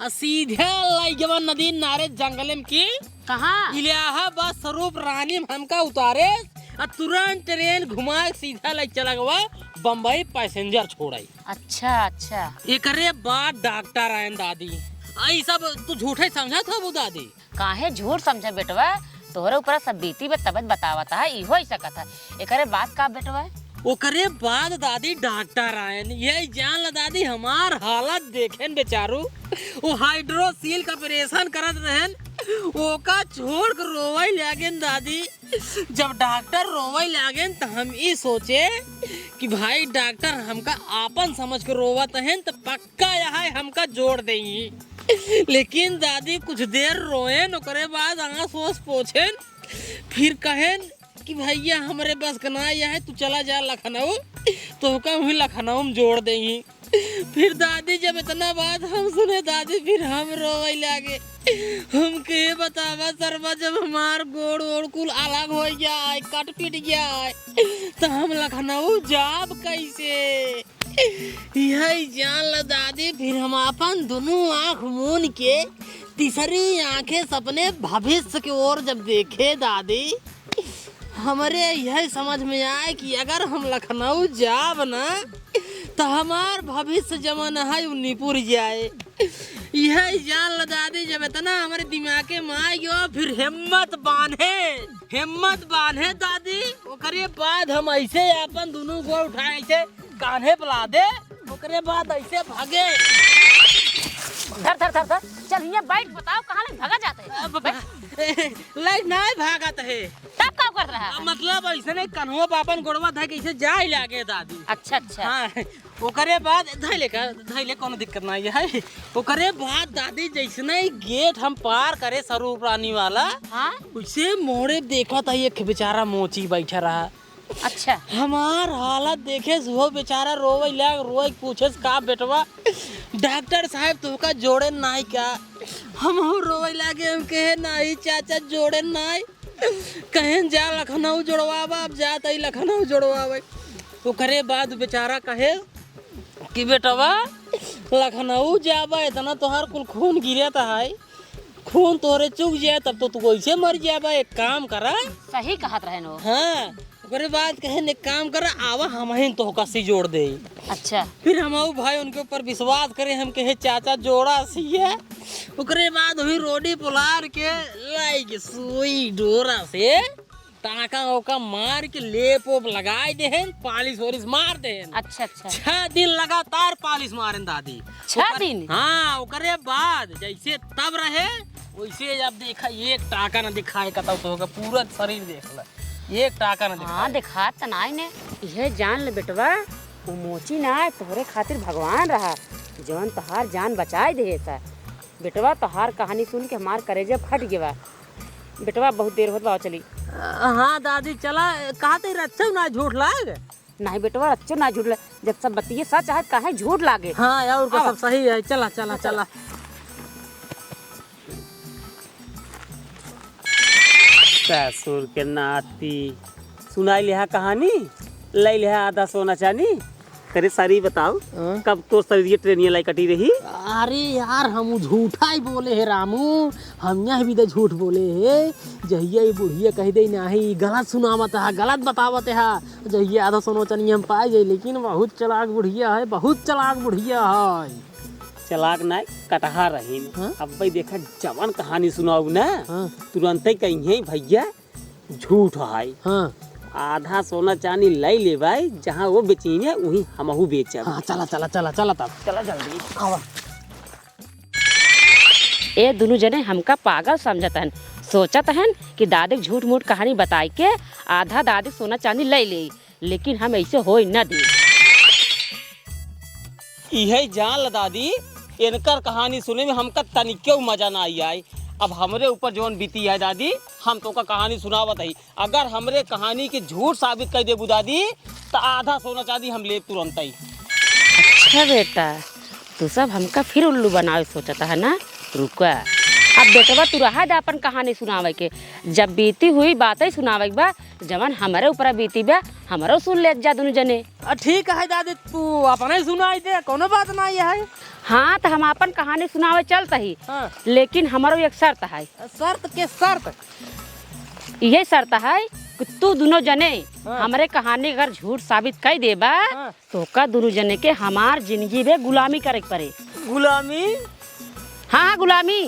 आ सीधे लइगवा नदी नारे जंगल में की कहाँ? इलाहाबाद स्वरूप रानी में हमका उतारे, आ तुरंत ट्रेन घुमा के सीधा ले चला गवा बम्बई पैसेंजर छोड़ाई। अच्छा, अच्छा। एकरे बाद डॉक्टर आयन दादी। आई सब तू झूठे समझत हो दादी? काहे झूठ समझे बेटवा? तोहरे ऊपर सब बीती बा, तबत बतावत है, इहो ही सकत है। एकरे बाद का बेटवा? ओकरे बाद दादी डॉक्टर आयन, ये जान ला दादी, हमार हालत देखेन बेचारू, वो हाइड्रोसील का ऑपरेशन करत रहन, ओका छोड़ के रोवे लागेन दादी। जब डॉक्टर रोवे लागेन त हम ई सोचे कि भाई डॉक्टर हमका आपन समझ के रोवत हन त पक्का यह हमका जोड़ देई। लेकिन दादी कुछ देर रोएन, ओकरे बाद आंस ओस पोछेन, फिर कहेन कि भैया हमरे बस का ना यह, तू चला जा लखनऊ, तोहका वहीं लखनऊ में जोड़ देई। फिर दादी जब इतना बात हम सुने दादी, फिर हम रोवे लागे। हम के बतावा सरवा, जब हमार गोड़ ओड़ कुल अलग हो जाए, कट पिट जाए, तो हम लखनऊ जाब कैसे? यही जान ल दादी, फिर हम अपन दोनों आँख मून के तीसरी आँखें से अपने भविष्य के ओर जब देखे दादी, हमरे यही समझ में आए कि अगर हम लखनऊ जाब ना, तो हमार भविष्य जवन है, उ निपुर जाए। यही जान ल दादी, जब इतना हमरे दिमागे में आ गयो, फिर हिम्मत बांधे, हिम्मत बांधे दादी। ओकरे बाद हम ऐसे अपन दोनों गोड़ उठाए, ऐसे कान्हे पे लादे, ओकरे बाद ऐसे भागे। धर, धर, धर, धर। चल, हियाँ बैठ, बताओ, कहाँ ले भागा जाते हैं? अब बैठ। लाइट नहीं भागत है। तब का कर रहा है? अब मतलब, ऐसे नहीं, कन्हुआ पे अपन गोड़वा धर के ऐसे जाए लागे दादी। अच्छा, अच्छा। हाँ, ओकरे बाद धैले का, धैले, कोनो दिक्कत नहीं है। ओकरे बाद दादी, जैसने ही गेट हम पार करे स्वरूप रानी वाला, हाँ? उसे मोड़े देखा था एक बेचारा मोची बैठा रहा। अच्छा। हमार हालत देखे से वो बेचारा रोवे लाग, रोए के पूछे से, "का बेटवा, डॉक्टर साहब तोहका जोड़े नाई का?" हम रोवे लागे, हम कहे, "नाई चाचा, जोड़े नाई।" कहेन, "जा लखनऊ जोड़वावा।" अब जात ही लखनऊ जोड़वावे। ओकरे बाद बेचारा कहे कि, "बेटवा, लखनऊ जाबा, इतना तोहार कुल खून गिरत है, खून तोहरे चुक जाए, तब तो तू वैसे मर जाबा। एक काम करा।" सही कहत रहन वो। हाँ, ओकरे बाद कहेन, "एक काम करा, आवा, हमहिन तोहका सी जोड़ देई।" अच्छा। फिर हम ऊ भाई उनके ऊपर विश्वास करे, हम कहे, "चाचा, जोड़ा सी है।" ओकरे बाद वही रोडी पोलार के लाई के सुई डोरा से टाका ओका मार के लेप ओप लगाए देहेन, पालिश वालिश मार देहेन। अच्छा, अच्छा। छह दिन लगातार पालिश मारेन दादी। छह ओकर-, दिन? हाँ, ओकरे बाद जैसे तब रहे वैसे। अब देखा, एक टाका ना दिखाए, कतौ तो होगा, पूरा शरीर देख ला, एक टाका ना दिखाए। हाँ, दिखात त नाई ने। इहे जान ले बेटवा, वो मोची ना तोहरे खातिर भगवान रहा, जौन तोहार जान बचाए देहे सा। बेटवा, तोहार कहानी सुन के हमार करेजा फट गवा। बेटवा, बहुत देर होत बा, चली। अ, हाँ दादी, चला, कहा ते रच्छो ना झूठ लाग। नहीं बेटवा, रच्छो ना झूठ लाग, जब सब बतिये सच है, काहे झूठ लागे? हाँ, और का आवा। सब सही है, चला, चला, चला। चला। ससुर के नाती, सुनाई लिहा कहानी, लई लिहा आधा सोना चानी। करे सारी बताओ, हाँ? कब तोर शरीर ये ट्रेनिया लाई कटी रही? अरे यार, हम झूठा ही बोले हे रामू, हम यहाँ भी तो झूठ बोले हे। जहिया ये बुढ़िया कह दे नाही, गलत सुनावत हा, गलत बतावत हा। जहिया आधा सोना चानी हम पाए जाए, लेकिन बहुत चालाक बुढ़िया है, बहुत चालाक बुढ़िया है। चालाक नाय, कटहा रहीन। हाँ? अब भाई देखा, जवन कहानी सुनाऊ ना, हाँ। तुरंते कहिए भैया झूठ है। हाँ। आधा सोना चानी लई लेबै, जहाँ वो बेचिहे, वहीं हमहू बेचब। हाँ, चला, चला, चला, चला तब। चला जल्दी। आवा। ए दुनू जने हमका पागल समझत हन, सोचत हन कि दादी के झूठ मूठ कहानी बताई के आधा दादी सोना चांदी लई लेई, लेकिन हम ऐसे होई न दी। इहे जान ल दादी, इनकर कहानी सुने में हमका तनिकेउ मजा ना आई आए। अब हमरे ऊपर जौन बीती है दादी, हम तोका कहानी सुनावत हई। अगर हमरे कहानी के झूठ साबित कर देबू दादी, त आधा सोना चांदी हम लेब तुरंतई। अच्छा बेटा, तू सब हमका फिर उल्लू बनावे सोचत है ना? रुका, अब बेटवा तू रहा दे अपन कहानी सुनावे के। जब बीती हुई बातें सुनावे के बा, जवन हमरे ऊपर बीती बा, हमरो सुन लेत जा दुनू जने। आ, ठीक है दादी, तू अपने सुनाई दे, कोनो बात नाई है। हाँ, त हम अपन कहानी सुनावे चलत ही, हाँ। लेकिन हमरो एक शर्त है। शर्त के शर्त? इहे शर्त है कि तू दुनू जने हाँ। हमरे कहानी अगर झूठ साबित कर देबा, हाँ। तोका दुनू जने के हमार जिंदगी में गुलामी करे के पड़े। गुलामी? हाँ, हाँ, गुलामी।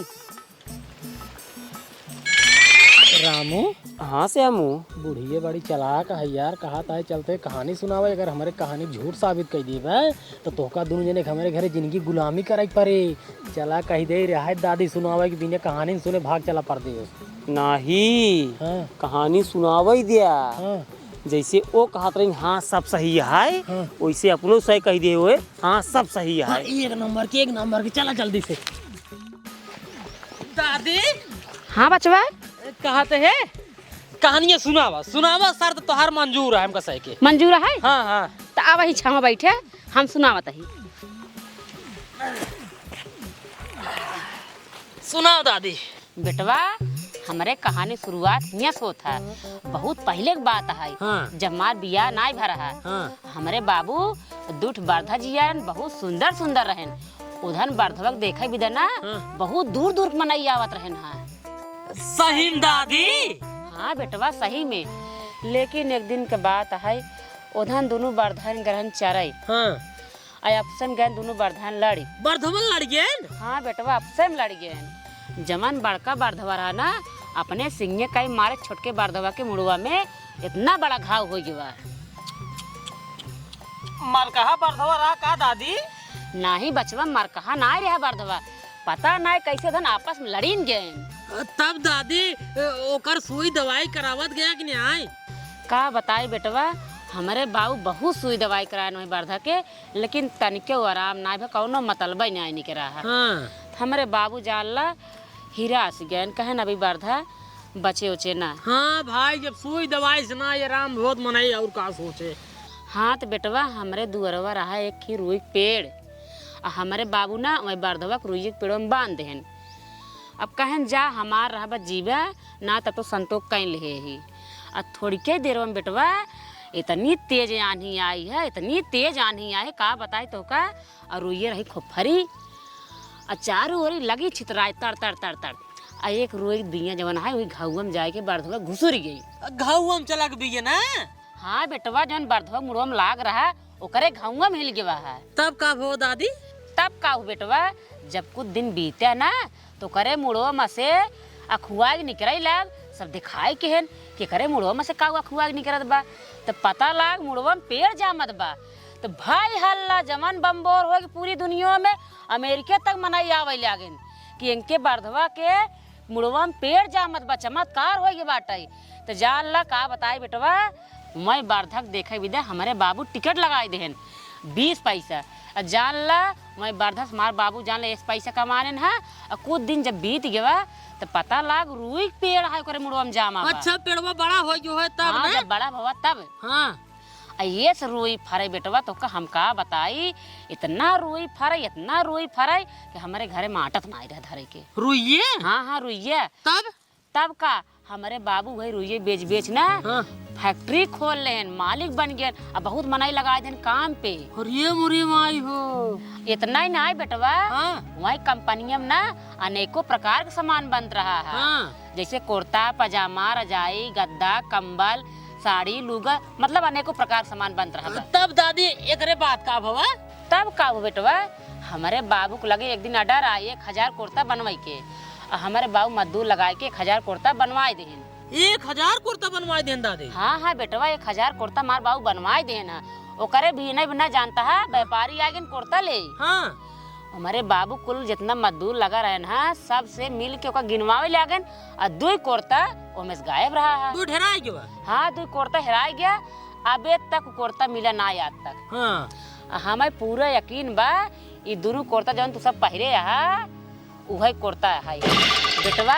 रामू? हाँ श्यामू। बुढ़िये बड़ी चालाक है यार, कहत है चलते कहानी सुनावे, अगर हमरे कहानी झूठ साबित कर देबे, तो तोहका दुनू जने के हमरे घरे जिंदगी गुलामी करे के पड़े। चला कही दे, रहे दादी सुनावे कि बिना कहानी सुने भाग चला परदेस। नाही, हाँ। कहानी सुनावे द्या। हाँ। जैसे वो कहत रही, हाँ, सब सही है, हाँ। वैसे अपनो सही कही दे हुए, हाँ, सब सही है। हाँ, एक नंबर के, एक नंबर के, चला जल्दी से। दादी। हाँ बचवा। कहत है, कहानियाँ सुनावा, सुनावा, शर्त तोहार मंजूर है हमका सही के। मंजूर है? हाँ, हाँ। त आवा ही छावा बैठे, हम सुनावत ही। सुनाओ दादी। बेटवा, हमरे कहानी शुरुआत हियाँ से होत है। बहुत पहिले के बात है, हाँ। जब हमार बियाह नाई भर है। हाँ। हमरे बाबू दुठ बरधा जियन बहुत सुंदर सुंदर रहेन। उधन बरधवा के देखे बिदे ना, हाँ। बहुत दूर दूर के मनई आवत रहेन हा। सही में दादी? हाँ बेटवा, सही में। लेकिन एक दिन के बात है, उधन दुनू बरधन गए रहन चरई। हाँ। आ आपसे में गए दुनू बरधन लड़ी। बरधवन लड़ गए? हाँ बेटवा, आपसे में लड़ गए। जमन बड़का बरधवा रहा ना, अपने सिंगे कई मारे छोटके बरधवा के मुड़वा में इतना बड़ा घाव हो गया। मरकहा बरधवा रहा का दादी? नाही बचवा, मरकहा नाही रहा बरधवा। पता नाही कैसे धन आपस में लड़ीन गए। तब दादी, ओकर सुई दवाई करावत गया कि नाही? का बताई बेटवा, हमरे बाऊ बहुत सुई दवाई कराए नाही बरधा के, लेकिन तनिके आराम नाही भा, कौनो मतलबे नाही निके रहा। हाँ। हमरे बाबू जान ला, हिरास गएन, कहन अभी बरधा बचे उचे ना। हाँ भाई, जब सुई दवाई से ना ये राम होत मनई और का सोचे। हाँ त बेटवा, हमरे दुअरवा रहा एक ही रुई के पेड़, आ हमरे बाबू ना वही बरधवा के रुई के पेड़वा में बांध देहन। अब कहन जा हमार रहबा जीवा, ना त तो संतोष कइ लेहे ही। आ थोड़िके देर में बेटवा इतनी तेज आन्ही आई है, इतनी तेज आन्ही आई है, का बताई तोहका। और रुइये रही खूब फरी, आ चारू ओरी लगी छितराए तड़ तड़ तड़ तड़। आ एक रुई बिया जवन है, वही घउवा में जाए के बरधवा घुसुर गई। घउवा में चला के बिया ना? हाँ बेटवा, जवन बरधवा मुड़वा में लाग रहा, ओकरे घउवा में हिल गवा है। तब का हो दादी? तब का हो बेटवा, जब कुछ दिन बीते ना, तो करे मुड़वा में से अखुआ के निकरे लाग, सब दिखाई के हन कि करे मुड़वा में से का अखुआ के निकरत बा। त पता लाग मुड़वा में पेड़ जामत बा। त भाई हल्ला जमन बम्बोर हो गई पूरी दुनिया में, अमेरिके तक मनई आवे लागेन कि इनके बरधवा के मुड़वा में पेड़ जामत बा, चमत्कार हो गए बाटे। त जान ला का बताई बेटवा, मैं बरधक देखे बिदे हमरे बाबू टिकट लगाई देहन बीस पैसा। आ जान ला, मैं बरधस मार बाबू जान ले एक पैसा कमानेन हा। आ कुछ दिन जब बीत गवा, त पता लाग रुई के पेड़ है ओकरे मुड़वा में जामा बा। अच्छा, पेड़वा बड़ा हो गयो है तब हाँ, ना? जब बड़ा भवा तब। हाँ। आ ये से रुई फरे बेटवा, तोहका हम का बताई, इतना रुई फरे, इतना रुई फरे कि हमरे घरे में आटत नाही रहे धरे के। रुइये? हाँ, हाँ, रुइये। तब? तब का, हमरे बाबू वही रुइये बेच बेच ना हाँ। फैक्ट्री खोल लेहन, मालिक बन गए। अब बहुत मनई लगाए देन काम पे। अरे मोरे माई हो। इतना ही ना है बेटवा, हाँ। वही कंपनिया में ना अनेकों प्रकार के सामान बनत रहा है। हाँ। जैसे कुर्ता, पजामा, रजाई, गद्दा, कंबल, साड़ी, लुगा, मतलब अनेकों प्रकार के सामान बनत रहा है। तब दादी एकरे बात का भवा? तब का हो बेटवा, हमरे बाबू के लगे एक दिन ऑर्डर आए एक हजार कुर्ता बनवाई के, और हमरे बाबू मजदूर लगाए के एक हजार कुर्ता बनवाए देहन। एक हजार कुर्ता बनवाए देहन दादी? हाँ, हाँ बेटवा, एक हजार कुर्ता मार बाबू बनवाए देहन है। ओकरे भी नहीं ना जानता है, व्यापारी आ गए कुर्ता ले। हाँ। हमरे बाबू कुल जितना मजदूर लगा रहे ना, सबसे मिल के ओका गिनवावे ले आ गए, और दुई कुर्ता ओमे से गायब रहा है। दुई हेराई गवा? हाँ, दुई कुर्ता हेराई गया। अबे तक कुर्ता मिला ना आज तक। हाँ। आ हमें पूरा यकीन बा, ई दुनू कुर्ता जौन तू सब पहिरे हा, उहे कुर्ता है। बेटवा,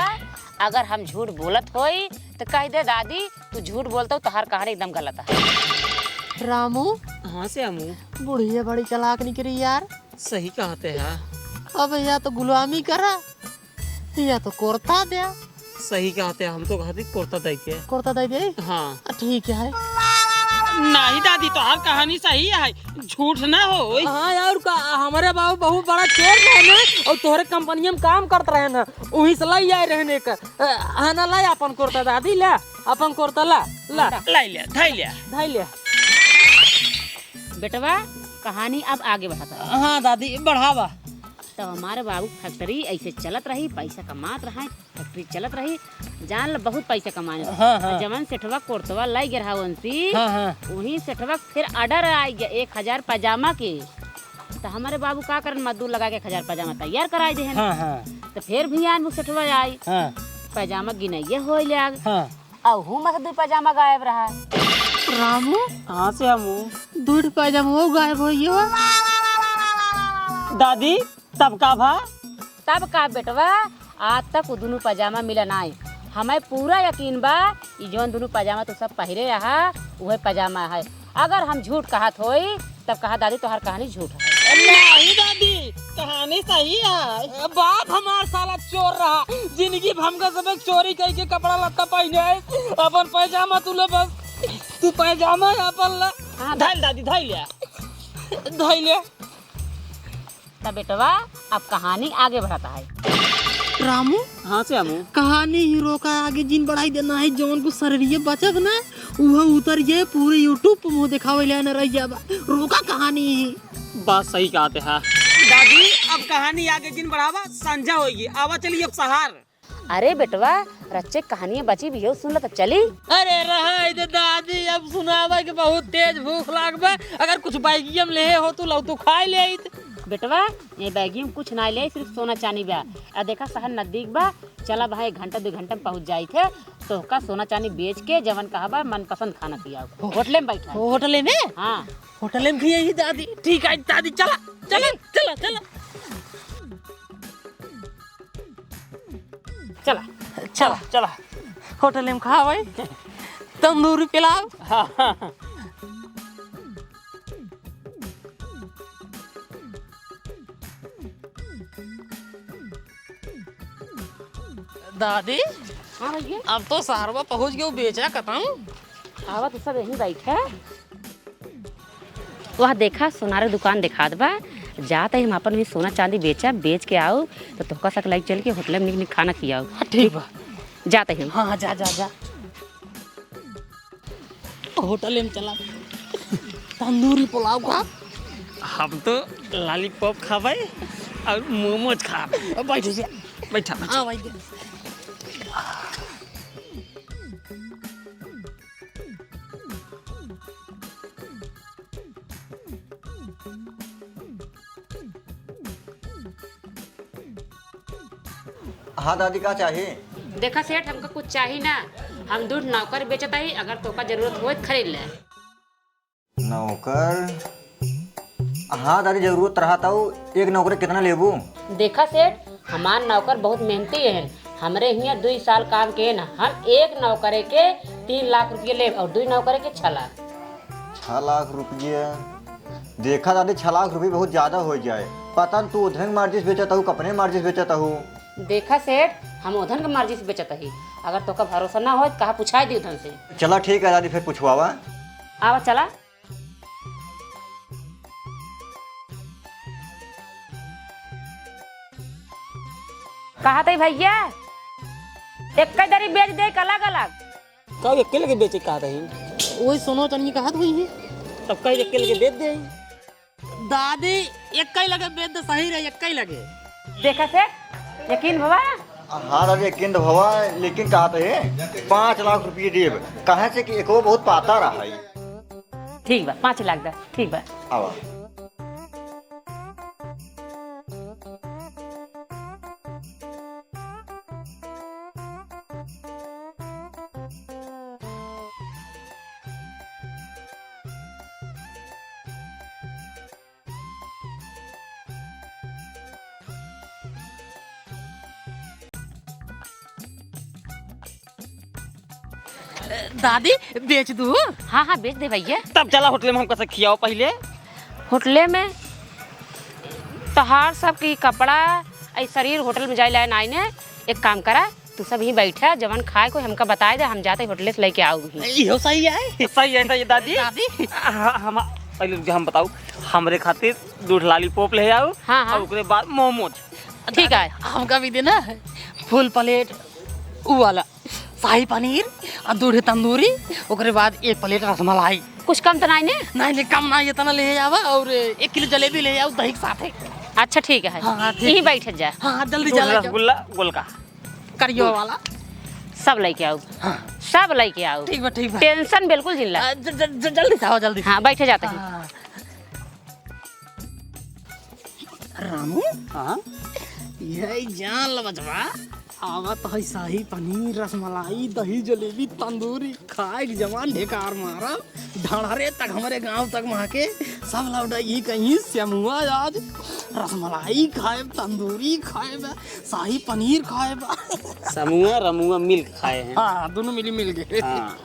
अगर हम झूठ बोलत होई, तो कह दे दादी, तू झूठ बोलत हो, तोहार कहानी एकदम गलत है। रामू, हाँ श्यामू। बुढ़िया बड़ी चालाक निकली यार। सही कहते हैं। अब या तो गुलामी करा, या तो कुर्ता द्या। सही कहते हैं, हम तो कहते कुर्ता दे के। कुर्ता दे दे? हाँ। आ, ठीक है। नहीं दादी, तोहार कहानी सही है, झूठ ना हो। हाँ यार, का, हमरे बाबू बहुत बड़ा चोर रहे ना, और तोहरे कंपनिया में काम करत रहे ना, वहीं से लाई आए रहने का। अ, हाँ ना, लाई अपन कुर्ता दादी, ला अपन कुर्ता ला, ला। लाई ले, धाई ले। धाई ले। बेटवा, कहानी अब आगे बढ़ाता है। हाँ दादी, बढ़ावा। तो हमारे बाबू की फैक्ट्री ऐसे चलत रही, पैसा कमात रहे, फैक्ट्री चलत रही, जान ल बहुत पैसा कमाने। हाँ, हाँ। जवन सेठवा कोर्तवा लाई गे रहा उनसी, हाँ, हाँ। वही सेठवा फिर ऑर्डर आई गया एक हजार पैजामा के। तो हमारे बाबू का करन, मजदूर लगा के एक हजार पैजामा तैयार कराई देहन। हाँ, हाँ। तो फिर भी आन वो सेठवा आई, हाँ। पैजामा गिनाइए हो लाग। हाँ। अहू में से दुई पैजामा गायब रहा। रामू? हाँ श्यामू। दुई ठो पैजामा वो गायब हो गया। दादी, तब का भा? तब का बेटवा, आज तक वो दुनू पैजामा मिला नाई। हमें पूरा यकीन बा, ई जौन दुनू पैजामा तू सब पहिरे रहा, उहे पैजामा है। अगर हम झूठ कहत होई, तब कहा दादी तोहार कहानी झूठ है। नहीं दादी, कहानी सही है। बाप हमार साला चोर रहा, जिंदगी भर हमका सब एक चोरी कई के कपड़ा लत्ता पहने है। अपन पैजामा तू ले बस, तू पैजामा अपन ला। हाँ, धइल दादी, धइल ले, धइल ले। त बेटवा, अब कहानी आगे बढ़त है। रामू? हाँ श्यामू। कहानी हीरो का आगे जिन बढ़ाई देना है, जौन को शरीरिये बचब ना, उहे उतर जाए, पूरे YouTube पे मुंह दिखावे ले न रह जाबा। रोका कहानी ही। बात सही कहते हैं। दादी, अब कहानी आगे जिन बढ़ावा, संझा होगी। आवा चलिए अब सहार। अरे बेटवा, रच्चे कहानियाँ बची भी हो, सुन ल तब चली। अरे रहा दे दादी, अब सुनावा के बहुत तेज भूख लाग बा। अगर कुछ बैगिया में लेहे हो तो लौ तो खाए ले आइत। बेटवा, ये बैगिया में कुछ ना ले, सिर्फ सोना चानी बा। आ देखा शहर नजदीक बा, चला भाई एक घंटा दो घंटा में पहुँच जाइत है। तोहका सोना चानी बेच के जवन कहा बा मनपसंद खाना खियाओ। होटले में बैठा। होटले में? हाँ। होटले में खियाई दादी। ठीक है दादी, चला, चला, चला, चला। चला। चला, चला। होटल में खावे। तंदूरी पुलाव। हाँ, हाँ। दादी, हाँ भैया। अब तो सहरवा पहुँच गयो, बेचा कतऊ? आवा तो सब यहीं बैठे। वह देखा, सोनारे दुकान देखात बा, जात ही हम आपन भी सोना चांदी बेचा, बेच के आऊ, तो तोहका सक लाइक चल के होटल में निक निक खाना खियाऊ। हाँ, ठीक बा। जात ही हम। हाँ, हाँ, जा, जा, जा। होटल में चला, तंदूरी पुलाव खा। हम तो लॉलीपॉप खाबे और मोमोज खाबे। बैठ जा। बैठा, बैठा। हाँ, बैठ जा। हाँ दादी, का चाही? देखा सेठ, हमका कुछ चाही ना, हम दू ठो नौकर बेचत हई, अगर तोका जरूरत होय त खरीद ले। नौकर? हाँ दादी, जरूरत रहा तो। एक नौकर कितना लेबू? देखा सेठ, हमार नौकर बहुत मेहनती हैं, हमरे हियाँ दुई साल काम के ना, हम एक नौकरे के तीन लाख रुपये लेब और दुई नौकरे के छः लाख। छः लाख रुपये? देखा दादी, छः लाख रुपये बहुत ज्यादा हो जाए। पता न तू उधर मार्जिस बेचत हूँ, कपने मार्जिस बेचत हूँ। देखा सेठ, हम उधन के मर्जी से बेचत ही। अगर तोका भरोसा ना होय, कहा पुछाई दी उधन से। चला ठीक है दादी, फिर पुछवावा। आवा चला। कहा तई भैया, एक दरी बेच दे अलग अलग। का एक्के लगे बेचे कहा तई? वही सोनो चनिया कहत हुई है। तब कहीं एक्के लगे बेच दे। दादी, एक्के लगे बेच दे, सही रहे, एक्के लगे। देखा से, यकीन भवा? हाँ दादी, यकीन तो भवा, लेकिन कहा तई पाँच लाख रुपये देब, कहे से कि एको बहुत पाता रहा है। ठीक बा, पाँच लाख दा, ठीक बा। आवा। दादी, बेच दू। हाँ, हाँ, बेच दे भैया। तब चला होटले में हमका से खियाओ पहिले। होटले में? तोहार सब की कपड़ा, ऐ शरीर होटल में जाए लाए नाई ने। एक काम करा, तू सब ही बैठा, जवन खाए को हमका बताए दे, हम जाते होटले से लेके आऊ ही। इहो सही है। सही है, सही है दादी। दादी। हाँ, हम, पहले रुक जा, हम बताऊ, हमरे खातिर दो ठो लॉलीपॉप ले आऊ, हाँ, हाँ। और ओकरे बाद मोमोज। ठीक है। हमका भी देना है फुल प्लेट, ऊ वाला शाही पनीर और दो ठे तंदूरी, ओकरे बाद एक प्लेट रसमलाई। कुछ कम तो नाई ने? नाई, नाई, कम नाई, इतना ले आवा और एक किलो जलेबी ले आओ दही के साथे। अच्छा, ठीक है। हाँ, हाँ, ठीक यहीं है। बैठ जा। हाँ, हाँ, जल्दी दूध, जा, ले जाओ। रसगुल्ला, गोलका। करियो वाला। सब लेके आओ। हाँ। सब लेके आओ। ठीक बा, ठीक बा। टेंशन बिल्कुल जिन ला। आ, ज-, ज-, ज-, जल्दी से आओ, जल्दी से। हाँ, बैठे जाते हैं। हाँ। रामू? हाँ? यही जान ल बचवा, आवत है शाही पनीर, रसमलाई, दही, जलेबी, तंदूरी, खाए के जवान ढेकार मारब। ढाढ़रे तक हमरे गांव तक वहाँ के सब लौटा यही कहीं श्यामुआ आज रसमलाई खाएब, तंदूरी खाएब, शाही पनीर खाएब। श्यामुआ, रमुआ मिल के खाए हैं। हाँ, दोनों मिली मिल गए। हाँ।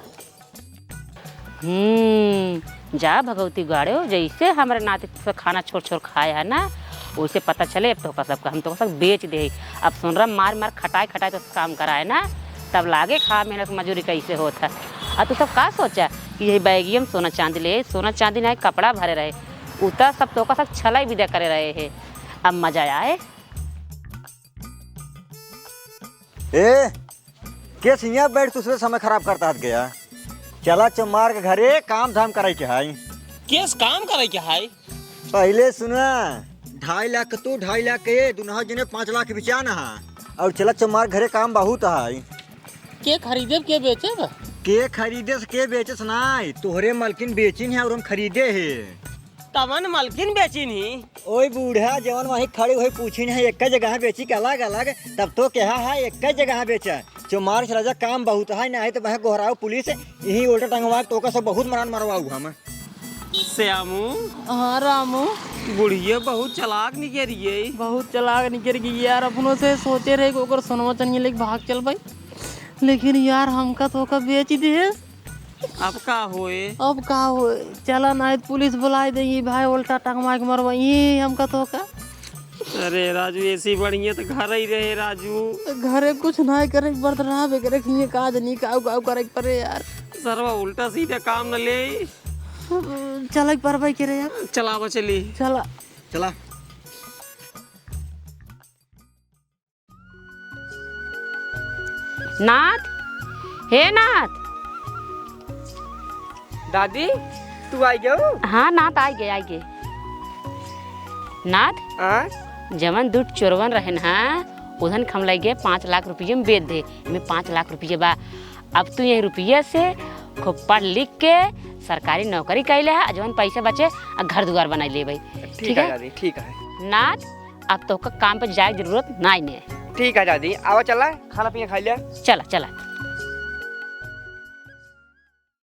हम्म, जा भगवती गाड़ो, जैसे हमरे नाती से खाना छोड़ छोड़ खाए है ना, वैसे पता चले अब तोहका सबका, हम तोहका सब बेच दे। अब सोनरा मार मार खटाए खटाए तो काम कराए ना, तब लागे खा मेहनत मजूरी कैसे होत है। और तू सब का सोचा कि यही बैगिया में सोना चांदी ले, सोना चांदी ना कपड़ा भरे रहे, उता सब तोहका सब छलाई विदा करे रहे है। अब मजा आए। ए, केस हियाँ बैठ दूसरे समय खराब करता हाथ गया। चला चमार के घरे काम धाम करे के है। केस काम करे के है? पहले सुना, ढाई लाख के तू, ढाई लाख के ये, दुनहा जने पाँच लाख बिचा ना है। और चला चमार घरे काम बहुत है। के खरीदे के बेचे बा? के खरीदे से के बेचे से नाई, तोहरे मलकिन बेचिन है और हम खरीदे है। कवन मलकिन बेचिन ही? ओई बूढ़ा जवन वहीं खड़ी हुई पूछिन है, एक जगह बेची के अलग अलग, तब तो कहा है एक जगह बेचा। चुमार से राजा काम बहुत है, नाहीं तो वह गोहराव पुलिस यहीं उल्टा टंगवा के तोका सब बहुत मरान मरवाऊ हम। श्यामू। हाँ रामू। बुढ़िया बहुत चालाक निकल गई। बहुत चालाक निकल गई यार, अपनों से सोचे रहे कि ओकर सोनवा चनिया लेके भाग चल भाई, लेकिन यार हमका तोका बेच दे। अब का होए? अब का होए? चला नाहीं त पुलिस बुलाए देई, भाई उल्टा टंगवा के मरवाई हमका तोका। अरे राजू, ऐसी बढ़िया त घर ही रहे राजू। घरे कुछ नाहीं करे के पड़त रहा, बेकरे के लिए काज नहीं, काऊ काऊ करे के पड़े यार। सरवा उल्टा सीधा काम न ले। चला के परवाई करे यार। चला बचली। चला। चला। नाथ, हे नाथ। दादी, तू आई गयो? हाँ नाथ, आई गए, आई गए। नाथ, हाँ? जवन दू चोरवन रहे ना, उधन खम लग गए पाँच लाख रुपये में बेच दे, में पाँच लाख रुपये बा। अब तू यही रुपया से खूब पढ़ लिख के सरकारी नौकरी कैले है, जवन पैसा बचे आ घर दुआर बनाई लेबे। ठीक ठीक है है? दादी, ठीक है। नाथ, अब तोहका काम पे जाए के जरूरत नाई ने। ठीक है दादी, आवा चला, खाना पीना खा लिया। चला, चला।